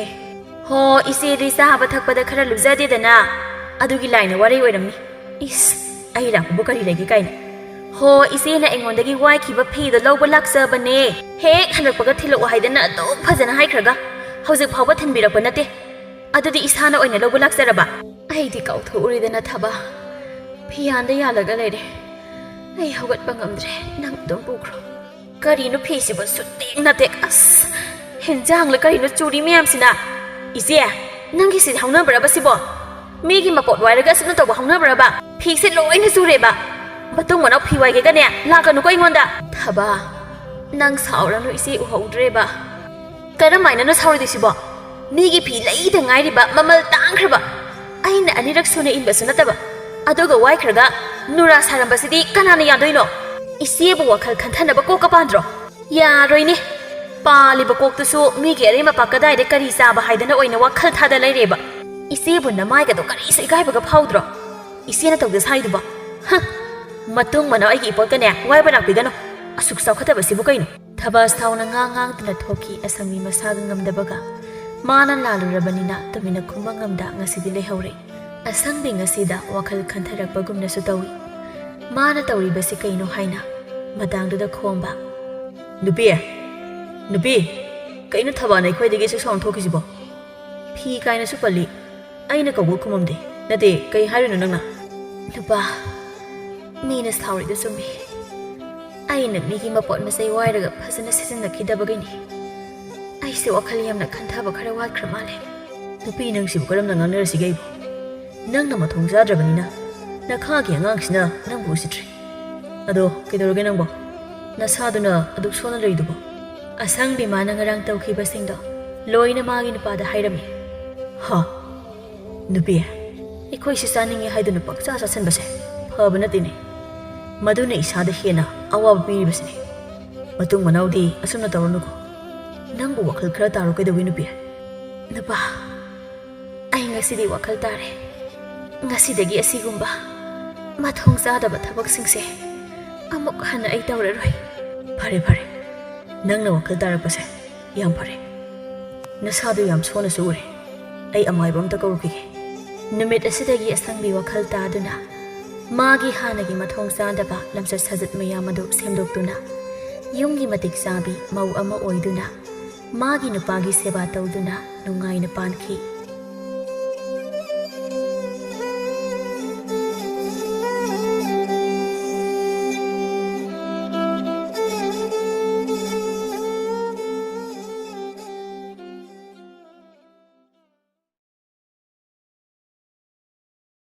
ꯍꯣ, ꯏꯆꯦꯗꯤ ꯆꯥꯕ ꯊꯛꯄꯗ ꯈꯔ ꯂꯨꯖꯗꯦꯗꯅ꯫ ꯑꯗꯨꯒꯤ ꯂꯥꯏꯅ ꯋꯥꯔꯤ ꯑꯣꯏꯔꯝꯅꯤ꯫ ꯏꯁ, ꯑꯩ ꯂꯥꯛꯄꯕꯨ ꯀꯔꯤ ꯂꯩꯒꯦ ꯀꯥꯏꯅ꯫ ꯍꯣ, ꯏꯆꯦꯅ ꯑꯩꯉꯣꯟꯗꯒꯤ ꯋꯥꯏꯈꯤꯕ ꯐꯤꯗꯣ ꯂꯧꯕ ꯂꯥꯛꯆꯕꯅꯦ꯫ ꯍꯦꯛ ꯍꯜꯂꯛꯄꯒ ꯊꯤꯜꯂꯛꯑꯣ ꯍꯥꯏꯗꯅ ꯑꯗꯨꯛ ꯐꯖꯅ ꯍꯥꯏꯈ꯭ꯔꯒ ꯍꯧꯖꯤꯛ ꯐꯥꯎꯕ ꯊꯤꯟꯕꯤꯔꯛꯄ ꯅꯠꯇꯦ꯫ ꯑꯗꯨꯗꯤ ꯏꯁꯥꯅ ꯑꯣꯏꯅ ꯂꯧꯕ ꯂꯥꯛꯆꯔꯕ? ꯑꯩꯗꯤ ꯀꯥꯎꯊꯣꯛꯎꯔꯦꯗꯅ ꯊꯕꯥ꯫ ꯐꯤ ꯌꯥꯟꯗ ꯌꯥꯜꯂꯒ ꯂꯩꯔꯦ꯫ ꯑꯩ ꯍꯧꯒꯠꯄ ꯉꯝꯗ꯭ꯔꯦ꯫ ꯅꯪ ꯑꯗꯨꯝ ꯄꯨꯈ꯭ꯔꯣ꯫ ꯀꯔꯤꯅꯣ ꯐꯤꯁꯤꯕꯣ ꯁꯨꯠꯇꯦꯛ ꯅꯥꯇꯦꯛ? ꯑꯁ, ꯍꯦꯟꯖꯥꯡꯂ ꯀꯔꯤꯅꯣ ꯆꯨꯔꯤ ꯃꯌꯥꯝꯁꯤꯅ? ꯏꯆꯦ, ꯅꯪꯒꯤꯁꯤꯗꯤ ꯍꯧꯅꯕ꯭ꯔꯕ ꯁꯤꯕꯣ? ꯃꯤꯒꯤ ꯃꯄꯣꯠ ꯋꯥꯏꯔꯒ ꯑꯁꯨꯝꯅ ꯇꯧꯕ ꯍꯧꯅꯕ꯭ꯔꯕ? ꯐꯤꯁꯦ ꯂꯣꯏꯅ ꯆꯨꯔꯦꯕ꯫ ꯃꯇꯨꯡ ꯃꯅꯥꯎ ꯐꯤ ꯋꯥꯏꯒꯦꯒꯅꯦ ꯂꯥꯛꯀꯅꯨꯀꯣ ꯑꯩꯉꯣꯟꯗ꯫ ꯊꯕꯥ, ꯅꯪ ꯁꯥꯎꯔꯅꯨ ꯏꯆꯦ, ꯎꯍꯧꯗ꯭ꯔꯦꯕ꯫ ꯀꯔꯝꯍꯥꯏꯅꯅꯣ ꯁꯥꯎꯔꯣꯏꯗꯣꯏꯁꯤꯕꯣ? ꯃꯤꯒꯤ ꯐꯤ ꯂꯩꯗ ꯉꯥꯏꯔꯤꯕ, ꯃꯃꯜ ꯇꯥꯡꯈ꯭ꯔꯕ꯫ ꯑꯩꯅ ꯑꯅꯤꯔꯛ ꯁꯨꯅ ꯏꯟꯕꯁꯨ ꯅꯠꯇꯕ꯫ ꯑꯗꯨꯒ ꯋꯥꯏꯈ꯭ꯔꯒ ꯅꯨꯔꯥ ꯁꯥꯔꯝꯕꯁꯤꯗꯤ ꯀꯅꯥꯅ ꯌꯥꯗꯣꯏꯅꯣ? ꯏꯆꯦꯕꯨ ꯋꯥꯈꯜ ꯈꯟꯊꯅꯕ ꯀꯣꯛꯀ ꯄꯥꯟꯗ꯭ꯔꯣ? ꯌꯥꯔꯣꯏꯅꯦ꯫ ꯄꯥꯜꯂꯤꯕ ꯀꯣꯛꯇꯨꯁꯨ ꯃꯤꯒꯤ ꯑꯔꯦꯝ ꯑꯄꯥ ꯀꯗꯥꯏꯗ ꯀꯔꯤ ꯆꯥꯕ ꯍꯥꯏꯗꯅ ꯑꯣꯏꯅ ꯋꯥꯈꯜ ꯊꯥꯗ ꯂꯩꯔꯦꯕ꯫ ꯏꯆꯦꯕꯨ ꯅꯃꯥꯏꯒꯗꯣ ꯀꯔꯤꯁꯨ ꯏꯀꯥꯏꯕꯒ ꯐꯥꯎꯗ꯭ꯔꯣ? ꯏꯆꯦꯅ ꯇꯧꯗ ꯁꯥꯔꯤꯗꯨꯕꯣ? ꯍ! ꯃꯇꯨꯡ ꯃꯅꯥꯎ ꯑꯩꯒꯤ ꯏꯄꯣꯠꯀꯅꯦ ꯋꯥꯏꯕ ꯂꯥꯛꯄꯤꯒꯅꯨ꯫ ꯑꯁꯨꯛ ꯆꯥꯎꯈꯠꯇꯕꯁꯤꯕꯨ ꯀꯩꯅꯣ? ꯊꯕꯥꯁ ꯊꯥꯎꯅ ꯉꯥꯡ ꯉꯥꯡꯗꯨꯅ ꯊꯣꯛꯈꯤ꯫ ꯑꯁꯪꯕꯤ ꯃꯁꯥꯒ ꯉꯝꯗꯕꯒ ꯃꯥꯅ ꯂꯥꯜꯂꯨꯔꯕꯅꯤꯅ ꯇꯨꯃꯤꯟꯅ ꯈꯨꯝꯕ ꯉꯝꯗ ꯉꯁꯤꯗꯤ ꯂꯩꯍꯧꯔꯦ꯫ ꯑꯁꯪꯕꯤ ꯉꯁꯤꯗ ꯋꯥꯈꯜ ꯈꯟꯊꯔꯛꯄꯒꯨꯝꯅꯁꯨ ꯇꯧꯏ꯫ ꯃꯥꯅ ꯇꯧꯔꯤꯕꯁꯤ ꯀꯩꯅꯣ ꯍꯥꯏꯅ ꯃꯇꯥꯡꯗꯨꯗ ꯈꯣꯝꯕ꯫ "ꯅꯨꯄꯤ! ꯅꯨꯄꯤ! ꯀꯩꯅꯣ ꯊꯕꯥꯅ ꯑꯩꯈꯣꯏꯗꯒꯤ ꯑꯁꯨꯛ ꯁꯥꯎꯅ ꯊꯣꯛꯈꯤꯁꯤꯕꯣ? ꯐꯤ ꯀꯥꯏꯅꯁꯨ ꯄꯜꯂꯤ꯫ ꯑꯩꯅ ꯀꯧꯕ ꯈꯨꯝꯃꯝꯗꯦ꯫ ꯅꯠꯇꯦ, ꯀꯩ ꯍꯥꯏꯔꯤꯅꯣ ꯅꯪꯅ?" "ꯅꯨꯄꯥ, ꯃꯤꯅ ꯁꯥꯎꯔꯤꯗꯣ ꯆꯨꯝꯃꯤ꯫ ꯑꯩꯅ ꯃꯤꯒꯤ ꯃꯄꯣꯠ ꯃꯆꯩ ꯋꯥꯏꯔꯒ ꯐꯖꯅ ꯁꯤꯖꯤꯟꯅꯈꯤꯗꯕꯒꯤꯅꯤ꯫ ꯑꯩꯁꯦ ꯋꯥꯈꯜ ꯌꯥꯝꯅ ꯈꯟꯊꯕ ꯈꯔ ꯋꯥꯠꯈ꯭ꯔ ꯃꯥꯜꯂꯦ꯫ ꯅꯨꯄꯤ ꯅꯪꯁꯤꯕꯨ ꯀꯔꯝꯅ ꯉꯥꯡꯅꯔꯁꯤꯒꯦ ꯑꯩꯕꯨ? ꯅꯪꯅ ꯃꯊꯣꯡ ꯆꯥꯗ꯭ꯔꯕꯅꯤꯅ ꯅꯈꯥꯒꯤ ꯑꯉꯥꯡꯁꯤꯅ ꯅꯪꯕꯨ ꯎꯁꯤꯠꯇ꯭ꯔꯤ꯫ ꯑꯗꯣ ꯀꯩꯗꯧꯔꯒꯦ ꯅꯪꯕꯣ? ꯅꯁꯥꯗꯨꯅ ꯑꯗꯨꯛ ꯁꯣꯟꯅ ꯂꯩꯔꯤꯗꯨꯕꯣ? ꯑꯁꯪꯕꯤꯃꯥꯅ ꯉꯔꯥꯡ ꯇꯧꯈꯤꯕꯁꯤꯡꯗꯣ ꯂꯣꯏꯅ ꯃꯥꯒꯤ ꯅꯨꯄꯥꯗ ꯍꯥꯏꯔꯝꯃꯤ꯫ ꯍꯥ? ꯅꯨꯄꯤ, ꯑꯩꯈꯣꯏꯁꯤ ꯆꯥꯅꯤꯡꯉꯤ ꯍꯥꯏꯗꯨꯅ ꯄꯪꯆꯥ ꯆꯥꯁꯤꯟꯕꯁꯦ ꯐꯕ ꯅꯠꯇꯦꯅꯦ꯫ ꯃꯗꯨꯅ ꯏꯁꯥꯗ ꯍꯦꯟꯅ ꯑꯋꯥꯕ ꯄꯤꯔꯤꯕꯁꯤꯅꯦ꯫ ꯃꯇꯨꯡ ꯃꯅꯥꯎꯗꯤ ꯑꯁꯨꯝꯅ ꯇꯧꯔꯅꯨꯀꯣ꯫ ꯅꯪꯕꯨ ꯋꯥꯈꯜ ꯈꯔ ꯇꯥꯔꯣ ꯀꯩꯗꯧꯏ ꯅꯨꯄꯤ? ꯅꯨꯄꯥ, ꯑꯩ ꯉꯁꯤꯗꯤ ꯋꯥꯈꯜ ꯇꯥꯔꯦ꯫ ꯉꯁꯤꯗꯒꯤ ꯑꯁꯤꯒꯨꯝꯕ ꯃꯊꯣꯡ ꯆꯥꯗꯕ ꯊꯕꯛꯁꯤꯡꯁꯦ ꯑꯃꯨꯛ ꯍꯟꯅ ꯑꯩ ꯇꯧꯔꯔꯣꯏ꯫ ꯐꯔꯦ ꯐꯔꯦ, ꯅꯪꯅ ꯋꯥꯈꯜ ꯇꯥꯔꯛꯄꯁꯦ ꯌꯥꯝ ꯐꯔꯦ꯫ ꯅꯁꯥꯗꯨ ꯌꯥꯝ ꯁꯣꯟꯅꯁꯨ ꯎꯔꯦ꯫ ꯑꯩ ꯑꯃꯥꯏꯕ ꯑꯝꯇ ꯀꯧꯔꯨꯈꯤꯒꯦ꯫ ꯅꯨꯃꯤꯠ ꯑꯁꯤꯗꯒꯤ ꯑꯁꯪꯕꯤ ꯋꯥꯈꯜ ꯇꯥꯗꯨꯅ ꯃꯥꯒꯤ ꯍꯥꯟꯅꯒꯤ ꯃꯊꯣꯡ ꯆꯥꯗꯕ ꯂꯝꯆꯠ ꯁꯥꯖꯠ ꯃꯌꯥꯝ ꯑꯗꯨ ꯁꯦꯝꯗꯣꯛꯇꯨꯅ ꯌꯨꯝꯒꯤ ꯃꯇꯤꯛ ꯆꯥꯕꯤ ꯃꯧ ꯑꯃ ꯑꯣꯏꯗꯨꯅ ꯃꯥꯒꯤ ꯅꯨꯄꯥꯒꯤ ꯁꯦꯕꯥ ꯇꯧꯗꯨꯅ ꯅꯨꯡꯉꯥꯏꯅ ꯄꯥꯟꯈꯤ꯫